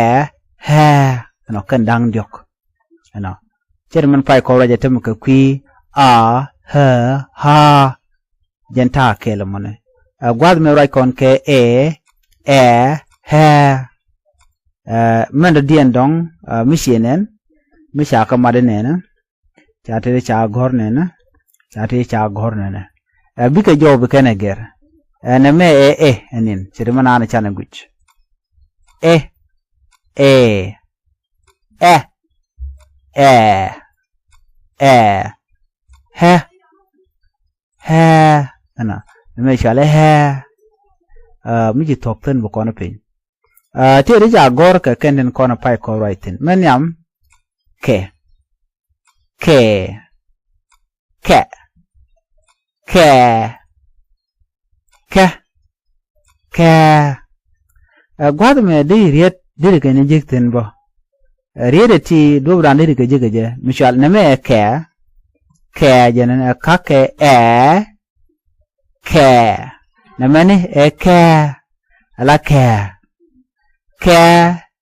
ɛ. Ɛnɔ kɛn da̱ŋ diɔ̱k. Ɛnɔ cɛ ri min pay kɔn ruac ɛ tämɛ kɛ kui̱ a ɛ ɛ. Jɛn ta̱a̱ kɛɛl ɛmɔnɛ. Ɛ gua̱a̱th mi ruac kɔn kɛ ɛ ɛ ɛ. Ɛ, mɛn dɔ̱diɛn dɔ̱ŋ, ɛ, mi ciɛ nɛn, mi ca kä mat inɛnɛ, ca tëë ca gɔ̱r nɛnɛ, ca tëë ca gɔ̱r nɛnɛ. Ɛ, bikɛ jɔw bi kɛnɛ gɛr. Ɛ, nɛmɛ ɛ, ɛ, ɛ nin, ce̱t mɛ naan canɛ guic. Ɛ, ɛ, ɛ, ɛ, ɛ, ɛ, ɛ, ɛnɔ, nɛmɛ cɔalɛ ɛ, ɛ, mi ci thuɔ̱k thi̱n bi kɔn piny. Ɛ, tëë di ca gɔ̱r kɛ kɛn tin kɔn pay kɔn ruac thi̱n. Mɛ nhiam, kɛ, kɛ, kɛ, kɛ, kɛ, kɛ. Ɛ, gua̱th mɛ di riet di ri kɛ ni ji̱k thi̱n bä. Ɛ, riet ɛ ti duɔ̱p dan di ri kɛ ji̱k kɛ jɛ. Mi cɔal nɛmɛ ɛ kɛ, kɛ jɛ ni ɛ ka̱k kɛ ɛ, kɛ. Nɛmɛ ni ɛ kɛ, ala kɛ. Kɛ,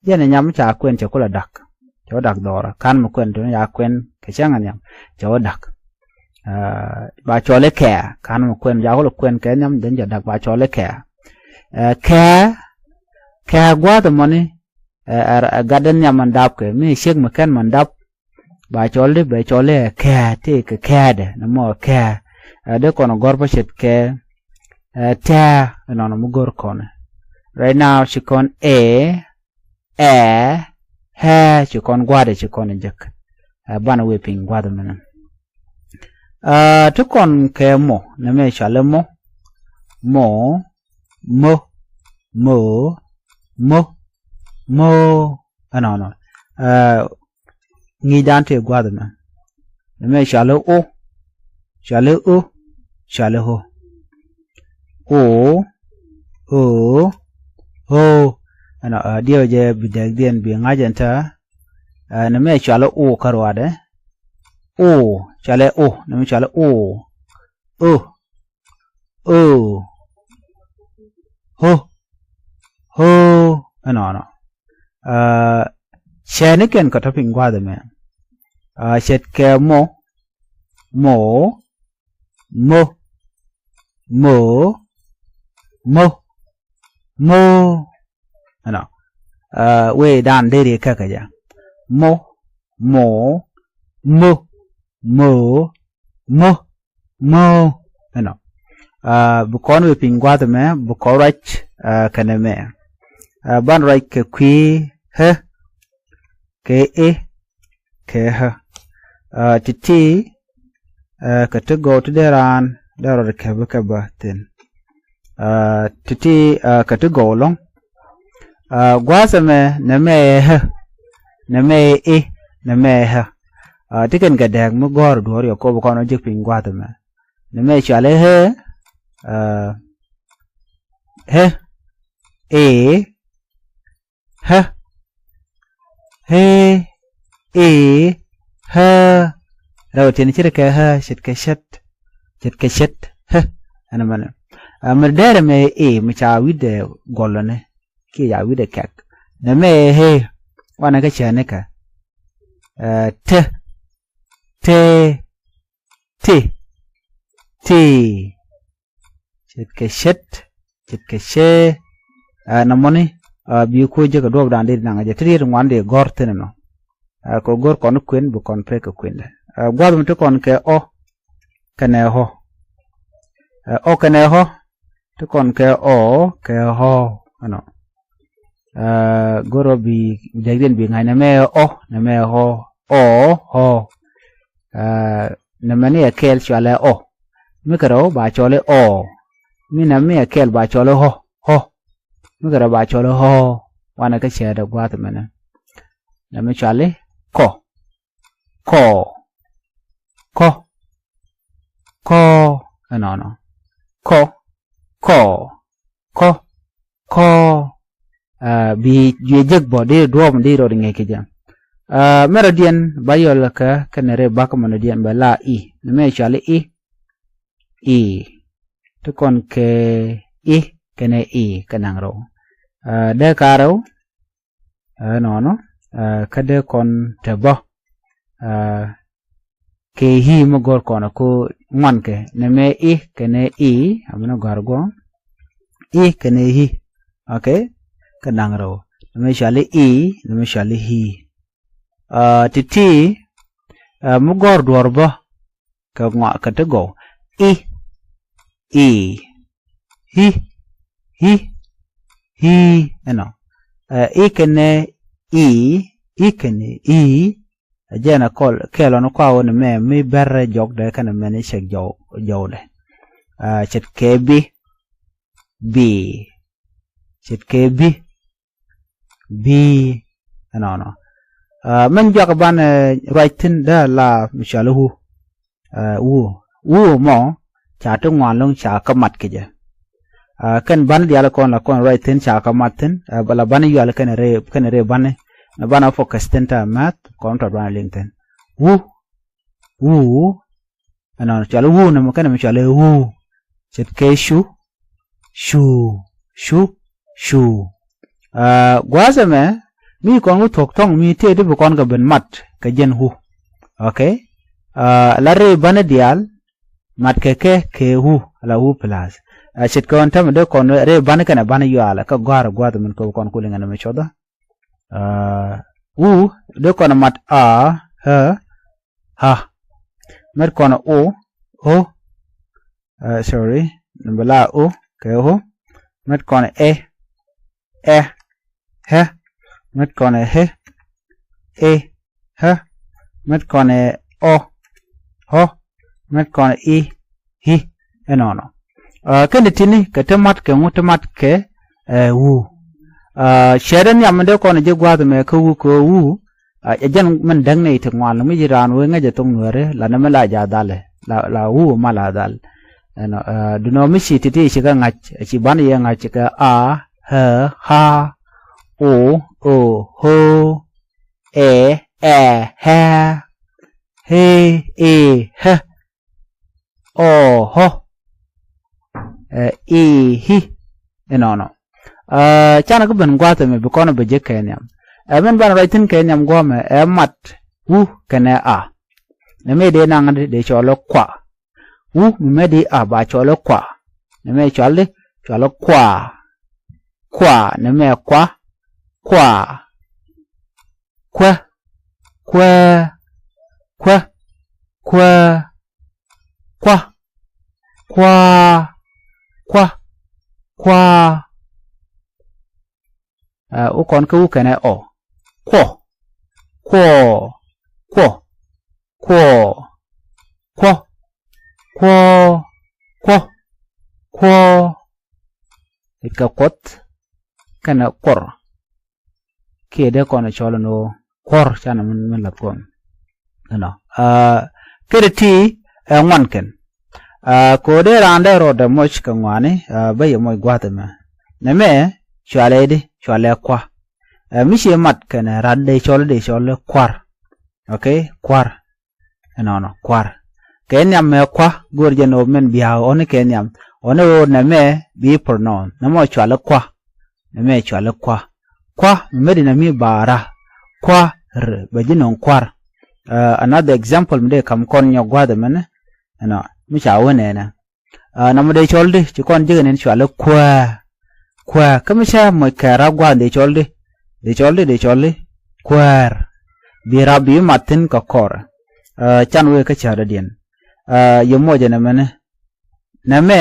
jɛn ɛ nyam ca kuɛn cɛ kulɛ dak. Cɛ wä dak dhɔrä. Kan mi kuɛn tuni ca kuɛn kɛ cäŋ ɛ nhiam. Cɛ wä dak. Ɛ, ba cɔl i̱ kɛ, kan mi kuɛn, ca kulɛ kuɛn kɛ nhiam, jɛn cɛ dak ba cɔl i̱ kɛ. Ɛ, kɛ, kɛ gua̱a̱th ɛmɔni, ɛ, ɛ, ɛ gat dee nhiam mɛn dap kɛ, mi ciek mi kɛn mɛn dap, ba cɔl di, bɛ cɔl i̱ ɛ kɛ, ti kɛ kɛɛdɛ, ni mɔ ɛ kɛ. Ɛ, dee kɔn gɔ̱r pa ce̱tkɛ, ɛ, tɛɛ, ɛnɔnɔ mi go̱r kɔn. Right now, ci kɔn ɛ, ɛ, ɛ, ci kɔn gua̱dɛ, ci kɔn jek. Ɛ, banɛ wee piny gua̱dɛ mɛnɛ. Ɛ, ti kɔn kɛ mɔ, nɛmɛ cɔal i̱ mɔ, mɔ, mɔ, mɔ, mɔ, mɔ, ɛnɔnɔ. Ɛ, ŋi̱i̱c dan tëë gua̱dɛ mɛ. Nɛmɛ cɔal i̱ o, cɔal i̱ o, cɔal i̱ o. O, o, o. Ɛnɔ, ɛ, diɛw jɛ bi dɛk diɛn bi ŋa̱c ɛn tɛ. Ɛ, nɛmɛ cɔal i̱ o kä ruaadɛ. O, cɔal i̱ o, nɛmɛ cɔal i̱ o. O, o, o, o. Ɛnɔnɔ. Ɛ, cɛɛnikɛn kɛ tɔ piny gua̱a̱th ɛmɛ. Ɛ, ce̱tkɛ mɔ, mɔ, mɔ, mɔ, mɔ, mɔ. Ɛnɔ. Ɛ, wee dan deri käkä jɛ. Mɔ, mɔ, mɔ, mɔ, mɔ, mɔ. Ɛnɔ. Ɛ, bi kɔn wee piny gua̱a̱th ɛmɛ, bi kɔn ruac, ɛ, kɛnɛ mɛ. Ɛ, ban ruac kɛ kui̱ ɛ, kɛ i̱, kɛ ɛ. Ɛ, ti̱ti̱, ɛ, kɛ ti gɔw ti dee raan dee rɔɔd kɛ bi kɛ bä thi̱n. Ɛ, ti̱ti̱, ɛ, kɛ ti gɔw ɛlɔ̱ŋ. Ɛ, gua̱a̱th ɛmɛ, nɛmɛ ɛ ɛ, nɛmɛ ɛ i̱, nɛmɛ ɛ ɛ. Ɛ, ti kɛn kɛ dɛɛk mi gɔ̱r duɔ̱ɔ̱r yɛ kop kɔn wä jek piny gua̱a̱th ɛmɛ. Nɛmɛ cɔal i̱ ɛ, ɛ, ɛ, i̱, ɛ, ɛ, i̱, ɛ. Rɛw tin ce̱tkɛ ɛ, ce̱tkɛ ce̱t, ce̱tkɛ ce̱t, ɛ. Ɛn mɛnɛ. Ɛ, mi dɛrɛ mɛ i̱, mi ca wi̱cdɛ gɔlɔni, kiɛ ca wi̱cdɛ kɛk. Nɛmɛ ɛ, wanɛ kä cäänikɛ. Ɛ, te, te, ti, ti. Ce̱tkɛ ce̱t, ce̱tkɛ cee. Ɛ, nɔmɔni, ɛ, bi kuo jek kɛ duɔ̱ɔ̱p dan dee naŋ jɛ ti riet ŋuan dee gɔ̱r thi̱n ɛnɔ. Ɛ, kɛ go̱r kɔn kuën bi kɔn pek kɛ kuëndɛ. Ɛ, gua̱th mi ti kɔn kɛ ɔ kɛnɛ ɣɔ. Ɛ, ɔ kɛnɛ ɣɔ ti kɔn kɛ ɔ kɛ ɣɔ ɛnɔ. Ɛ, go̱r ɔ bi dɛkdiɛn bi ŋa̱c nɛmɛ ɔ, nɛmɛ ɣɔ, ɔ, ɣɔ. Ɛ, nɛmɛ ni ɛ kɛɛl cɔalɛ ɔ. Mi kɛ rɛw ba cɔl i̱ ɔ. Mi nɛmɛ mi ɛ kɛɛl ba cɔl i̱ ɣɔ, ɣɔ. Mi kɛ rɛw ba cɔl i̱ ɣɔ. Wanɛ kä cäätdɛ gua̱a̱th mɛnɛ. Nɛmɛ cɔal i̱ kɔ. Kɔ. Kɔ. Kɔ. Ɛnɔnɔ. Kɔ. Kɔ. Kɔ. Kɔ. Ɛ, bi juɛ jek bɔ di duɔ̱ɔ̱p di rɔɔd ŋi̱i̱c kɛ jɛ. Ɛ, mɛrɛ diɛn ba yɔl kä kɛnɛ ri bak mɔnɔ diɛn bɛ la i̱. Nɛmɛ cɔal i̱ i̱. I̱. Ti kɔn kɛ i̱ kɛnɛ i̱ kɛ naŋ rɛw. Ɛ, dee ka rɛw. Ɛ, nɔnɔ, ɛ, kä dee kɔn te bä. Ɛ, kɛ i̱ mi go̱r kɔn ko ŋuan kɛ nɛmɛ i̱ kɛnɛ i̱, aminɔ gɔ̱a̱r guɔ. I̱ kɛnɛ i̱. Okay? Kä naŋ rɛw. Nɛmɛ cɔal i̱ i̱, nɛmɛ cɔal i̱ i̱. Aa, ti̱ti̱, aa, mi gɔ̱r duɔ̱ɔ̱r bä kɛ ŋɔak kɛ ti gɔw. I̱, i̱, i̱, i̱, i̱, ɛnɔ. Aa, i̱ kɛnɛ i̱, i̱ kɛnɛ i̱, ɛ jɛn ɛ kɔl kɛɛl ɔn kua wä ni mɛ mi bɛr jɔkdɛ kɛnɛ mɛn i̱ cɛ jɔw, jɔwdɛ. Aa, ce̱tkɛ bi, bi, ce̱tkɛ bi, bi, ɛnɔnɔ. Aa, mɛn juak banɛ, aa, ruac thi̱n dee la mi cɔal i̱ wu. Aa, wu, wu mɔ ca ti ŋuan lo̱ŋ ca kä mat kɛ jɛ. Aa, kɛn bani diaal kɔn la kɔn ruac thi̱n ca kä mat thi̱n, aa, la bani yual kɛn rɛy, kɛn rɛy bani. Ni banɛ focus thi̱n ta math kɔn tɔt banɛ liŋ thi̱n. Wu, wu, ɛnɔnɔ cɔal i̱ wu nɛmɛ kɛnɛ mi cɔal i̱ wu. Ce̱tkɛ cu, cu, cu, cu. Aa, gua̱a̱th ɛmɛ mi kɔn wä thuɔ̱k thɔ̱ŋ mi tëë ti bi kɔn kɛ ben mat kɛ jɛn wu. Okay. Aa, la rɛy bani diaal mat kɛ kɛ kɛ wu, la wu plus. Aa, ce̱tkɛ ɣän tämɛ dee kɔn rɛy bani kɛnɛ bani yual kä gɔ̱a̱r gua̱a̱th ɛmɛ kɛ bi kɔn ku liŋ ɛn ɛmɛ cuɔthä. Aa, wu dee kɔn mat a, ɛ, ha. Mɛt kɔn o, o. Aa, sorry, ni bi la o kɛ o. Mɛt kɔn ɛ, ɛ, ɛ. Mɛt kɔn ɛ, ɛ, ɛ. Mɛt kɔn ɛ ɔ, ɔ. Mɛt kɔn ɛ i̱, i̱. Ɛnɔnɔ. Aa, kɛn ti̱ti̱ni kɛ ti mat kɛ ŋu ti mat kɛ, ɛ, wu. Aa, cɛɛt ɛ nhiam mi dee kɔn ɛ ji̱ gua̱a̱th ɛmɛ kä wu kɛ wu. Aa, ɛ jɛn min däk nɛy ti ŋuan mi ji̱ raan wee ŋäc ɛ thok nuääri la nɛmɛ la ja̱ dhalɛ la, la wu ma la dhal. Ɛnɔ, aa, dunɔ mi ci ti̱ti̱ ci kɛ ŋa̱c, ci ban yɛ ŋa̱c kɛ a, ɛ, ha, o, o, ho, ɛ, ɛ, hɛ, he, e, hɛ. Ɔ, ɔ. Ɛ, i, i. Inɔnɔ. Ɛ, canɛ kä ben gua̱a̱th ɛmɛ bi kɔn bɛ jek kɛ nhiam. Ɛ, min banɛ ruac thi̱n kɛ nhiam guɔ̱ɔ̱mɛ ɛ mat wu kɛnɛ a. Nɛmɛ dee naŋ di dee cɔl i̱ kua. Wu mi mɛ di a ba cɔl i̱ kua. Nɛmɛ cɔal di cɔal i̱ kua. Kua, nɛmɛ kua. Kua. Kuɛ, kuɛ, kuɛ, kuɛ, kua, kua, kua, kua. Ɛ, wä kɔn kä wu kɛnɛ ɔ. Kuɔ, kuɔ, kuɔ, kuɔ, kuɔ, kuɔ, kuɔ, kuɔ. Kɛ kuɔth kɛnɛ kuɔr. Kiɛ dee kɔn cɔl ni ɣöö kuɔr canɛ min, min lath kɔn. Ɛnɔ. Aa, kɛ ti ti ɛ ŋuan kɛn. Aa, kɛ ɣöö dee raan dee rɔɔdɛ moc kɛ ŋuani, aa, bä yɛ moc gua̱a̱th ɛmɛ. Nɛmɛ cualɛ di, cualɛ kua. Aa, mi ciɛ mat kɛnɛ rat dee cɔl, dee cɔl kuar. Okay, kuar. Ɛnɔnɔ, kuar. Kɛ nhiam mɛ kua, go̱o̱r jɛ ni ɣöö min bia ɣɔni kɛ nhiam. Ɣɔni ɣöö nɛmɛ bi pronoun. Nɛmɛ cualɛ kua. Nɛmɛ cualɛ kua. Kua, mi mɛ di nɛ mi ba ra. Kua, r, bɛ ji̱ nɔŋ kuar. Aa, another example mi dee kam kɔn nyɔk gua̱a̱th ɛmɛnɛ. Ɛnɔ, mi ca wä nɛnɛ. Aa, nɔmɔ dee cɔl di, ci kɔn jek ɛn in cualɛ kuäär. Kuäär. Kä mi cä moc kɛ rap gua̱a̱th dee cɔl di. Dee cɔl di, dee cɔl di. Kuäär. Bi rap bi mat thi̱n kɛ kɔr. Aa, can wee kä cärädiɛn. Aa, yɛ moc ɛn ɛmɛni. Nɛmɛ,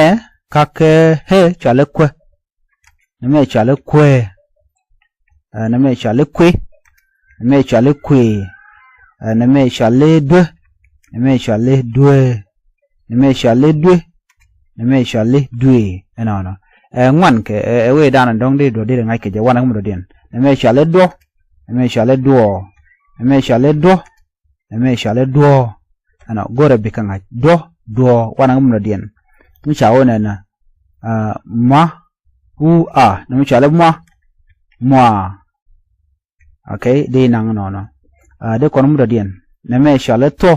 kak kɛ ɣee cualɛ kuɛ. Nɛmɛ cualɛ kuɛ. Aa, nɛmɛ cualɛ kuɛ. Nɛmɛ cualɛ kuɛ. Aa, nɛmɛ cualɛ duɛ. Nɛmɛ cualɛ duɛ. Nɛmɛ cualɛ duɛ. Nɛmɛ cualɛ duɛ. Ɛnɔnɔ. Ɛ ŋuan kɛ, ɛ, ɛ wee danɔ dɔ̱ŋ di duɔ di ri ŋa̱c kɛ jɛ wanɛ kä mi dɔ̱diɛn. Nɛmɛ cualɛ duɔ. Nɛmɛ cualɛ duɔ. Nɛmɛ cualɛ duɔ. Nɛmɛ cualɛ duɔ. Ɛnɔ, go̱rɛ bikɛ ŋa̱c. Duɔ, duɔ, wanɛ ŋä mi nɔ diɛn. Mi ca wä nɛnɛ. Aa, ma, u, a. Nɛmɛ cualɛ ma. Mua. Okay, di naŋ nɔnɔ. Aa, di kɔn mi dɔ diɛn. Nɛmɛ cualɛ thuɔ.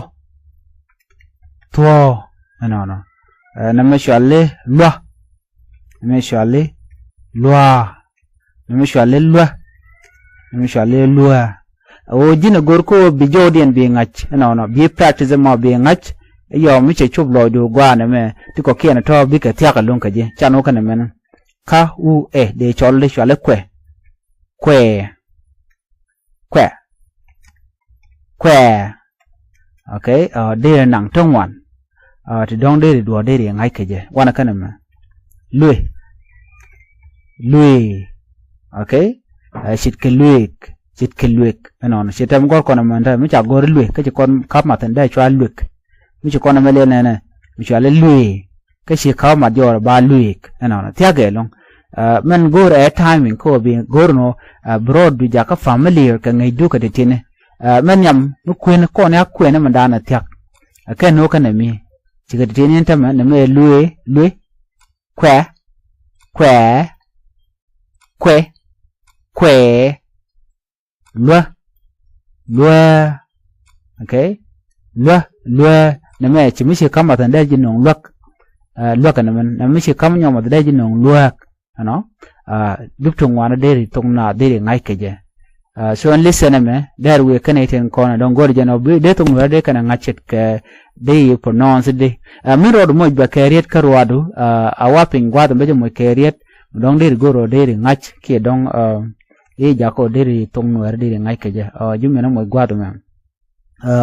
Thuɔ. Ɛnɔnɔ. Aa, nɛmɛ cualɛ lua. Nɛmɛ cualɛ lua. Nɛmɛ cualɛ luä. Nɛmɛ cualɛ luä. Ɛ ɣöö ji̱n ɛ go̱r kä ɣöö bi jɔwdiɛn bi ŋa̱c ɛnɔnɔ, bi practice ɛmɔ bi ŋa̱c. Ɛ yɔw mi cɛ cop lɔɔcdu gua̱a̱r nɛmɛ ti kɔ̱kiɛn ɛ tɔ̱ bikɛ thia̱k ɛlɔ̱ŋ kä ji̱. Can wä kä nɛmɛni. Ka, u, ɛ, dee cɔl di cualɛ kuɛ. Kuɛ. Kuɛ. Kuɛ. Okay, deri naŋ ti ŋuan. Ti dɔ̱ŋ deri duɔ̱ɔ̱r deri ŋa̱c kɛ jɛ. Wanɛ kɛnɛ mɛ. Luëë. Luëë. Okay. Ce̱tkɛ luëëk. Ce̱tkɛ luëëk. Ɛnɔnɔ ce̱t tɛm gɔ̱r kɔn ɛmɛn tɛm mi ca gɔ̱r luëëk kä ci kɔn ka̱p mathin dee cua luëëk. Mi ci kɔn ɛmɛ liɛl nɛnɛ mi cua lɛ luëëk. Kä ci ka̱p mat jɔɔr ba luëëk ɛnɔnɔ thia̱k ɛlɔ̱ŋ. Mɛn go̱o̱r ɛ timing kä bi go̱o̱r nɔ. Bi rɔɔd du jakä familiar kɛ ŋäc dukɛ ti ti̱ni. Mɛn nhiam mi kuën kɔn ya kuɛn ɛmɛ da̱a̱n ɛ thia̱k. Ɛ kɛn nɔ kɛn ɛ mi cikɛ ti ti̱ni ɛn tämɛ nɛ mɛ luëë luëë. Kuɛ. Kuɛ. Kuɛ. Kuɛ. Luä. Luä. Okay. Luä. Luä. Nɛ mɛ ci mi ci ka̱m math dee ji̱ no̱o̱ŋ luäk. Luäk nɛ mɛn nɛ mi ci ka̱m nyɔk math dee ji̱ no̱o̱ŋ luäk. Ɛnɔ. Dup ti ŋuan deri thok na deri ŋa̱c kɛ jɛ. So ɛn listen ɛmɛ dee ri wi̱i̱ kɛnɛ iten kɔn ɛ dɔ̱ŋ go̱r jɛn ɔ bi dee thok nuɛr dee kɛnɛ ŋa̱c ce̱tkɛ dee yi pronounce di. Min rɔɔdu moc bɛ kɛ riet kä ruadu. A wa piny gua̱th ɛmɛ jɛ moc kɛ riet mi dɔ̱ŋ deri go̱r ɔ deri ŋa̱c kiɛ dɔ̱ŋ. I̱ jakɔ deri thok nuɛr deri ŋa̱c kɛ jɛ. Ji̱ min ɛ moc gua̱th ɛmɛ.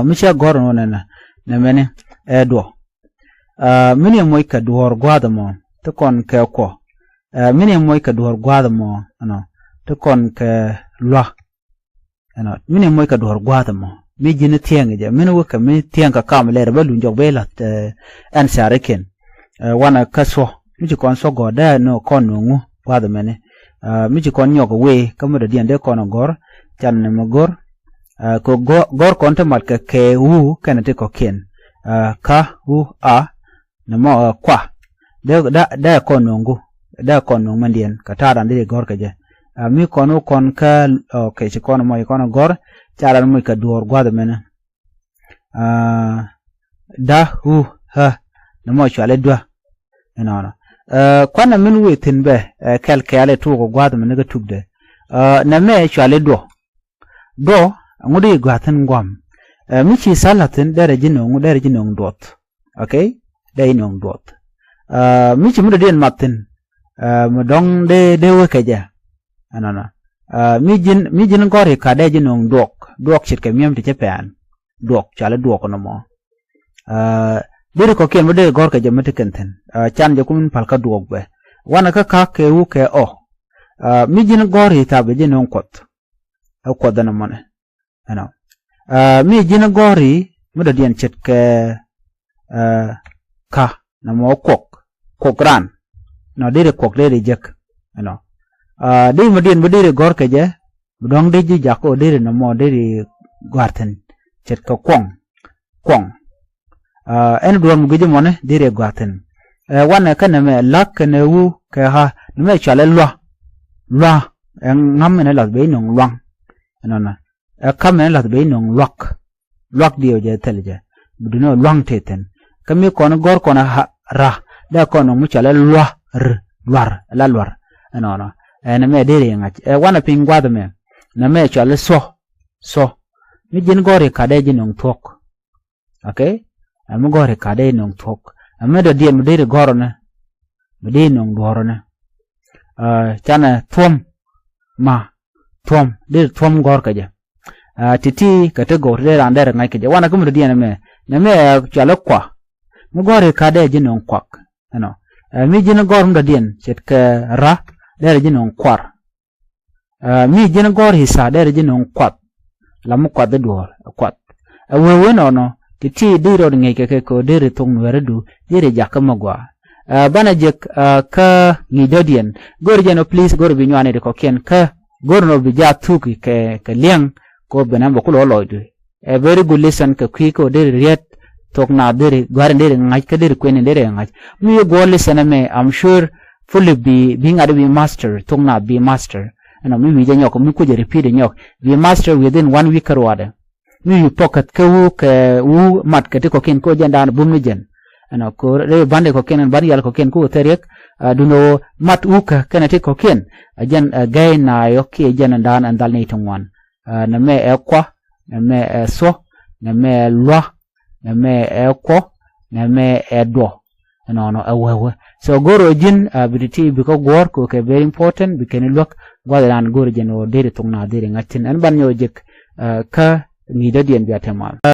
Mi cɛ gɔ̱r ɛn wä nɛnɛ nɛ mɛni ɛ duɔ. Min yɛ moc kɛ duɔ̱ɔ̱r gua̱a̱th ɛmɔ ti kɔn kɛ kuɔ. Min yɛ moc kɛ duɔ̱ɔ̱r gua̱a̱th ɛmɔ ɛnɔ ti kɔn kɛ lua̱. Ɛnɔ min yɛ moc kɛ duɔ̱ɔ̱r gua̱a̱th ɛmɔ mi ji̱n thiɛŋ jɛ min wä kɛ mi thiɛŋ kɛ kam lɛr bä luny jɔk bɛ la̱th. Ɛn sarikiɛn wanɛ kä thuɔ mi ci kɔn thuɔ gɔ̱r dee nɔ kɔn no̱o̱ŋu gua̱a̱th ɛmɛni. Mi ci kɔn nyɔk wee kä mi dɔ̱diɛn dee kɔn gɔ̱r. Can ni mi go̱r kɛ gɔ̱r kɔn ti mat kɛ kɛ wu kɛnɛ ti kɔ̱kiɛn. Ka wu a nɛ mɔ kua dee kɔn no̱o̱ŋku dee kɔn no̱o̱ŋ mɛndiɛn kɛ ta̱a̱ ran dee gɔ̱r kɛ jɛ. Mi kɔn wu kɔn kä kɛ ci kɔn mɔ ci kɔn gɔ̱r. Ca ran moc kɛ duɔ̱ɔ̱r gua̱th mɛnɛ. Da wu hä nɛ mɔ cuali duä. Inɔnɔ kuanɛ min wee thi̱n bɛ kɛl kɛɛl i̱ tuuk gua̱th mɛnɛ kä tukdɛ. Nɛ mɛ cuali duɔ. Duɔ ɛŋu dee i̱ gua̱thi̱n gua̱m. Mi ci thalathin derɛ ji̱ no̱o̱ŋ derɛ ji̱ no̱o̱ŋ duɔth. Okay. Dee ji̱ no̱o̱ŋ duɔth. Mi ci mi dɔ̱diɛn mathin mi dɔ̱ŋ dee dee wekɛ jɛ. Ɛnɔnɔ mi ji̱n mi ji̱n gɔ̱r i̱ ka dee ji̱ no̱o̱ŋ duɔk duɔk ce̱tkɛ mi̱em ti cä pɛn. Duɔk cali duɔk nɔmɔ. Deri kɔ̱kiɛn mi dee gɔ̱r kɛ jɛ mi ti kɛn thi̱n. Can jɛ kumin pal kä duɔk bɛ wanɛ kä ka kɛ wu kɛ ɔ. Mi ji̱n gɔ̱r i̱ thabi ji̱ no̱o̱ŋ kuɔth. Ɛ kuɔth ɛn ɛmɔnɛ ɛnɔ. Mi ji̱n gɔ̱ri mi dɔ̱diɛn ce̱tkɛ ka nɔmɔ kuɔk kuɔk ran. Nɔ deri kuɔk deri jek ɛnɔ. Deri mi diɛn mi deri gɔ̱r kɛ jɛ mi dɔ̱ŋ dee ji̱ jakä ɔ deri nɔmɔ deri gɔ̱a̱r thi̱n ce̱tkɛ kuɔŋ. Kuɔŋ. Ɛn duɔ̱ɔ̱r mi gui̱c ɛmɔni deri gɔ̱a̱r thi̱n. Wanɛ kɛnɛ mɛ la̱k kɛnɛ wu kɛ ha ni mɛ cualɛ lua̱. Lua̱ ɛ ŋa̱m ɛn ɛ lath ben i̱ no̱ŋ lua̱ŋ. Ɛnɔnɔ ɛ ka̱m ɛn ɛ lath ben i̱ no̱ŋ lua̱k. Lua̱k diɛw jɛ thil jɛ bi duŋni ɔ lua̱ŋ tëë thi̱n. Kä mi kɔn gɔ̱r kɔn ɛ ra dee kɔn no̱ŋ mi cualɛ lua̱ r lua̱r ɛ la lua̱r. Ɛnɔnɔ ɛn mɛ deri ŋa̱c ɛ wanɛ piny gua̱th ɛmɛ. Nɛ mɛ cualɛ thuɔ. Thuɔ mi ji̱n gɔ̱r i̱ ka̱dɛ ji̱ no̱ŋ thuɔ̱k. Okay. Ɛmi gɔ̱ri ka̱dɛ i̱ no̱ŋ thuɔ̱k ɛmi dɔ̱diɛn mi deri gɔ̱rɔnɛ. Mi deri no̱ŋ duɔ̱rɔnɛ. Canɛ thuɔ̱m ma thuɔ̱m deri thuɔ̱m gɔ̱r kɛ jɛ. Ti̱ti̱ kɛ ti gɔ̱r ti dee ran deri ŋa̱c kɛ jɛ wanɛ kä mi dɔ̱diɛn ɛmɛ. Nɛ mɛ cualɛ kua mi gɔ̱ri ka̱dɛ ji̱ no̱ŋ kuak. Ɛnɔ mi ji̱n gɔ̱r mi dɔ̱diɛn ce̱tkɛ ra deri ji̱ no̱ŋ kuar. Mi ji̱n gɔ̱r i̱ tha̱a̱ derɛ ji̱ no̱o̱ŋ kuath. La mi kuath i̱ duɔ̱ɔ̱r kuath. Ɛ wee wen ɔnɔ ti ti dee rɔɔd ŋi̱eec kɛ kɛ kɛ ɔ deri thok nuɛɛri du deri jakä mi gɔaa. Banɛ jek kä ŋi̱i̱c dɔ̱diɛn go̱r jɛn ɔ please go̱r bi nyuani ti kɔ̱kiɛn kä go̱r nɔ bi jaa thuki kɛ kɛ liɛŋ. Kɛ ɔ ben ɛn bɛ kulɛ ɔ lɔcdu. Ɛ very good lesson kɛ kui̱ kä ɔ deri riet. Thok na deri gua̱ri deri ŋa̱c kä deri kueni deri ŋa̱c mi yɛ guɔ lesson ɛmɛ I'm sure. Fully bi bi ŋa̱t bi master thok na bi master. Ɛnɔ mi wi̱i̱ jɛ nyɔk mi kucɛ repeat nyɔk bi master within one week kä ruaadɛ. Mi wi̱i̱ pocket kä wu kɛ wu mat kɛ ti kɔ̱kiɛn kä jɛn daan bum ni jɛn. Ɛnɔ ko rɛ ban de kɔ̱kiɛn ban yal kɔ̱kiɛn kä wä thɛriɛk. Dun ɔ mat wu kä kɛnɛ ti kɔ̱kiɛn. Ɛ jɛn ɛ gɛy na yɔk kiɛ jɛn daan ɛn dhal ni ti ŋuan. Nɛ mɛ ɛ kua nɛ mɛ ɛ thuɔ nɛ mɛ ɛ lua nɛ mɛ ɛ kuɔ nɛ mɛ ɛ duɔ. ɛnɔnɔ ɛ wee wee. So go̱r ɔ ji̱n, ah, bi ti ti bi kä guɔ̱ɔ̱r kɛ kɛ very important, bi kɛn luäk gua̱th ran go̱r jɛn ɔ deri thok na deri ŋa̱c thi̱n. Ɛn ban nyɔk jek, ah, kä ŋi̱i̱dädiɛn bia te mal.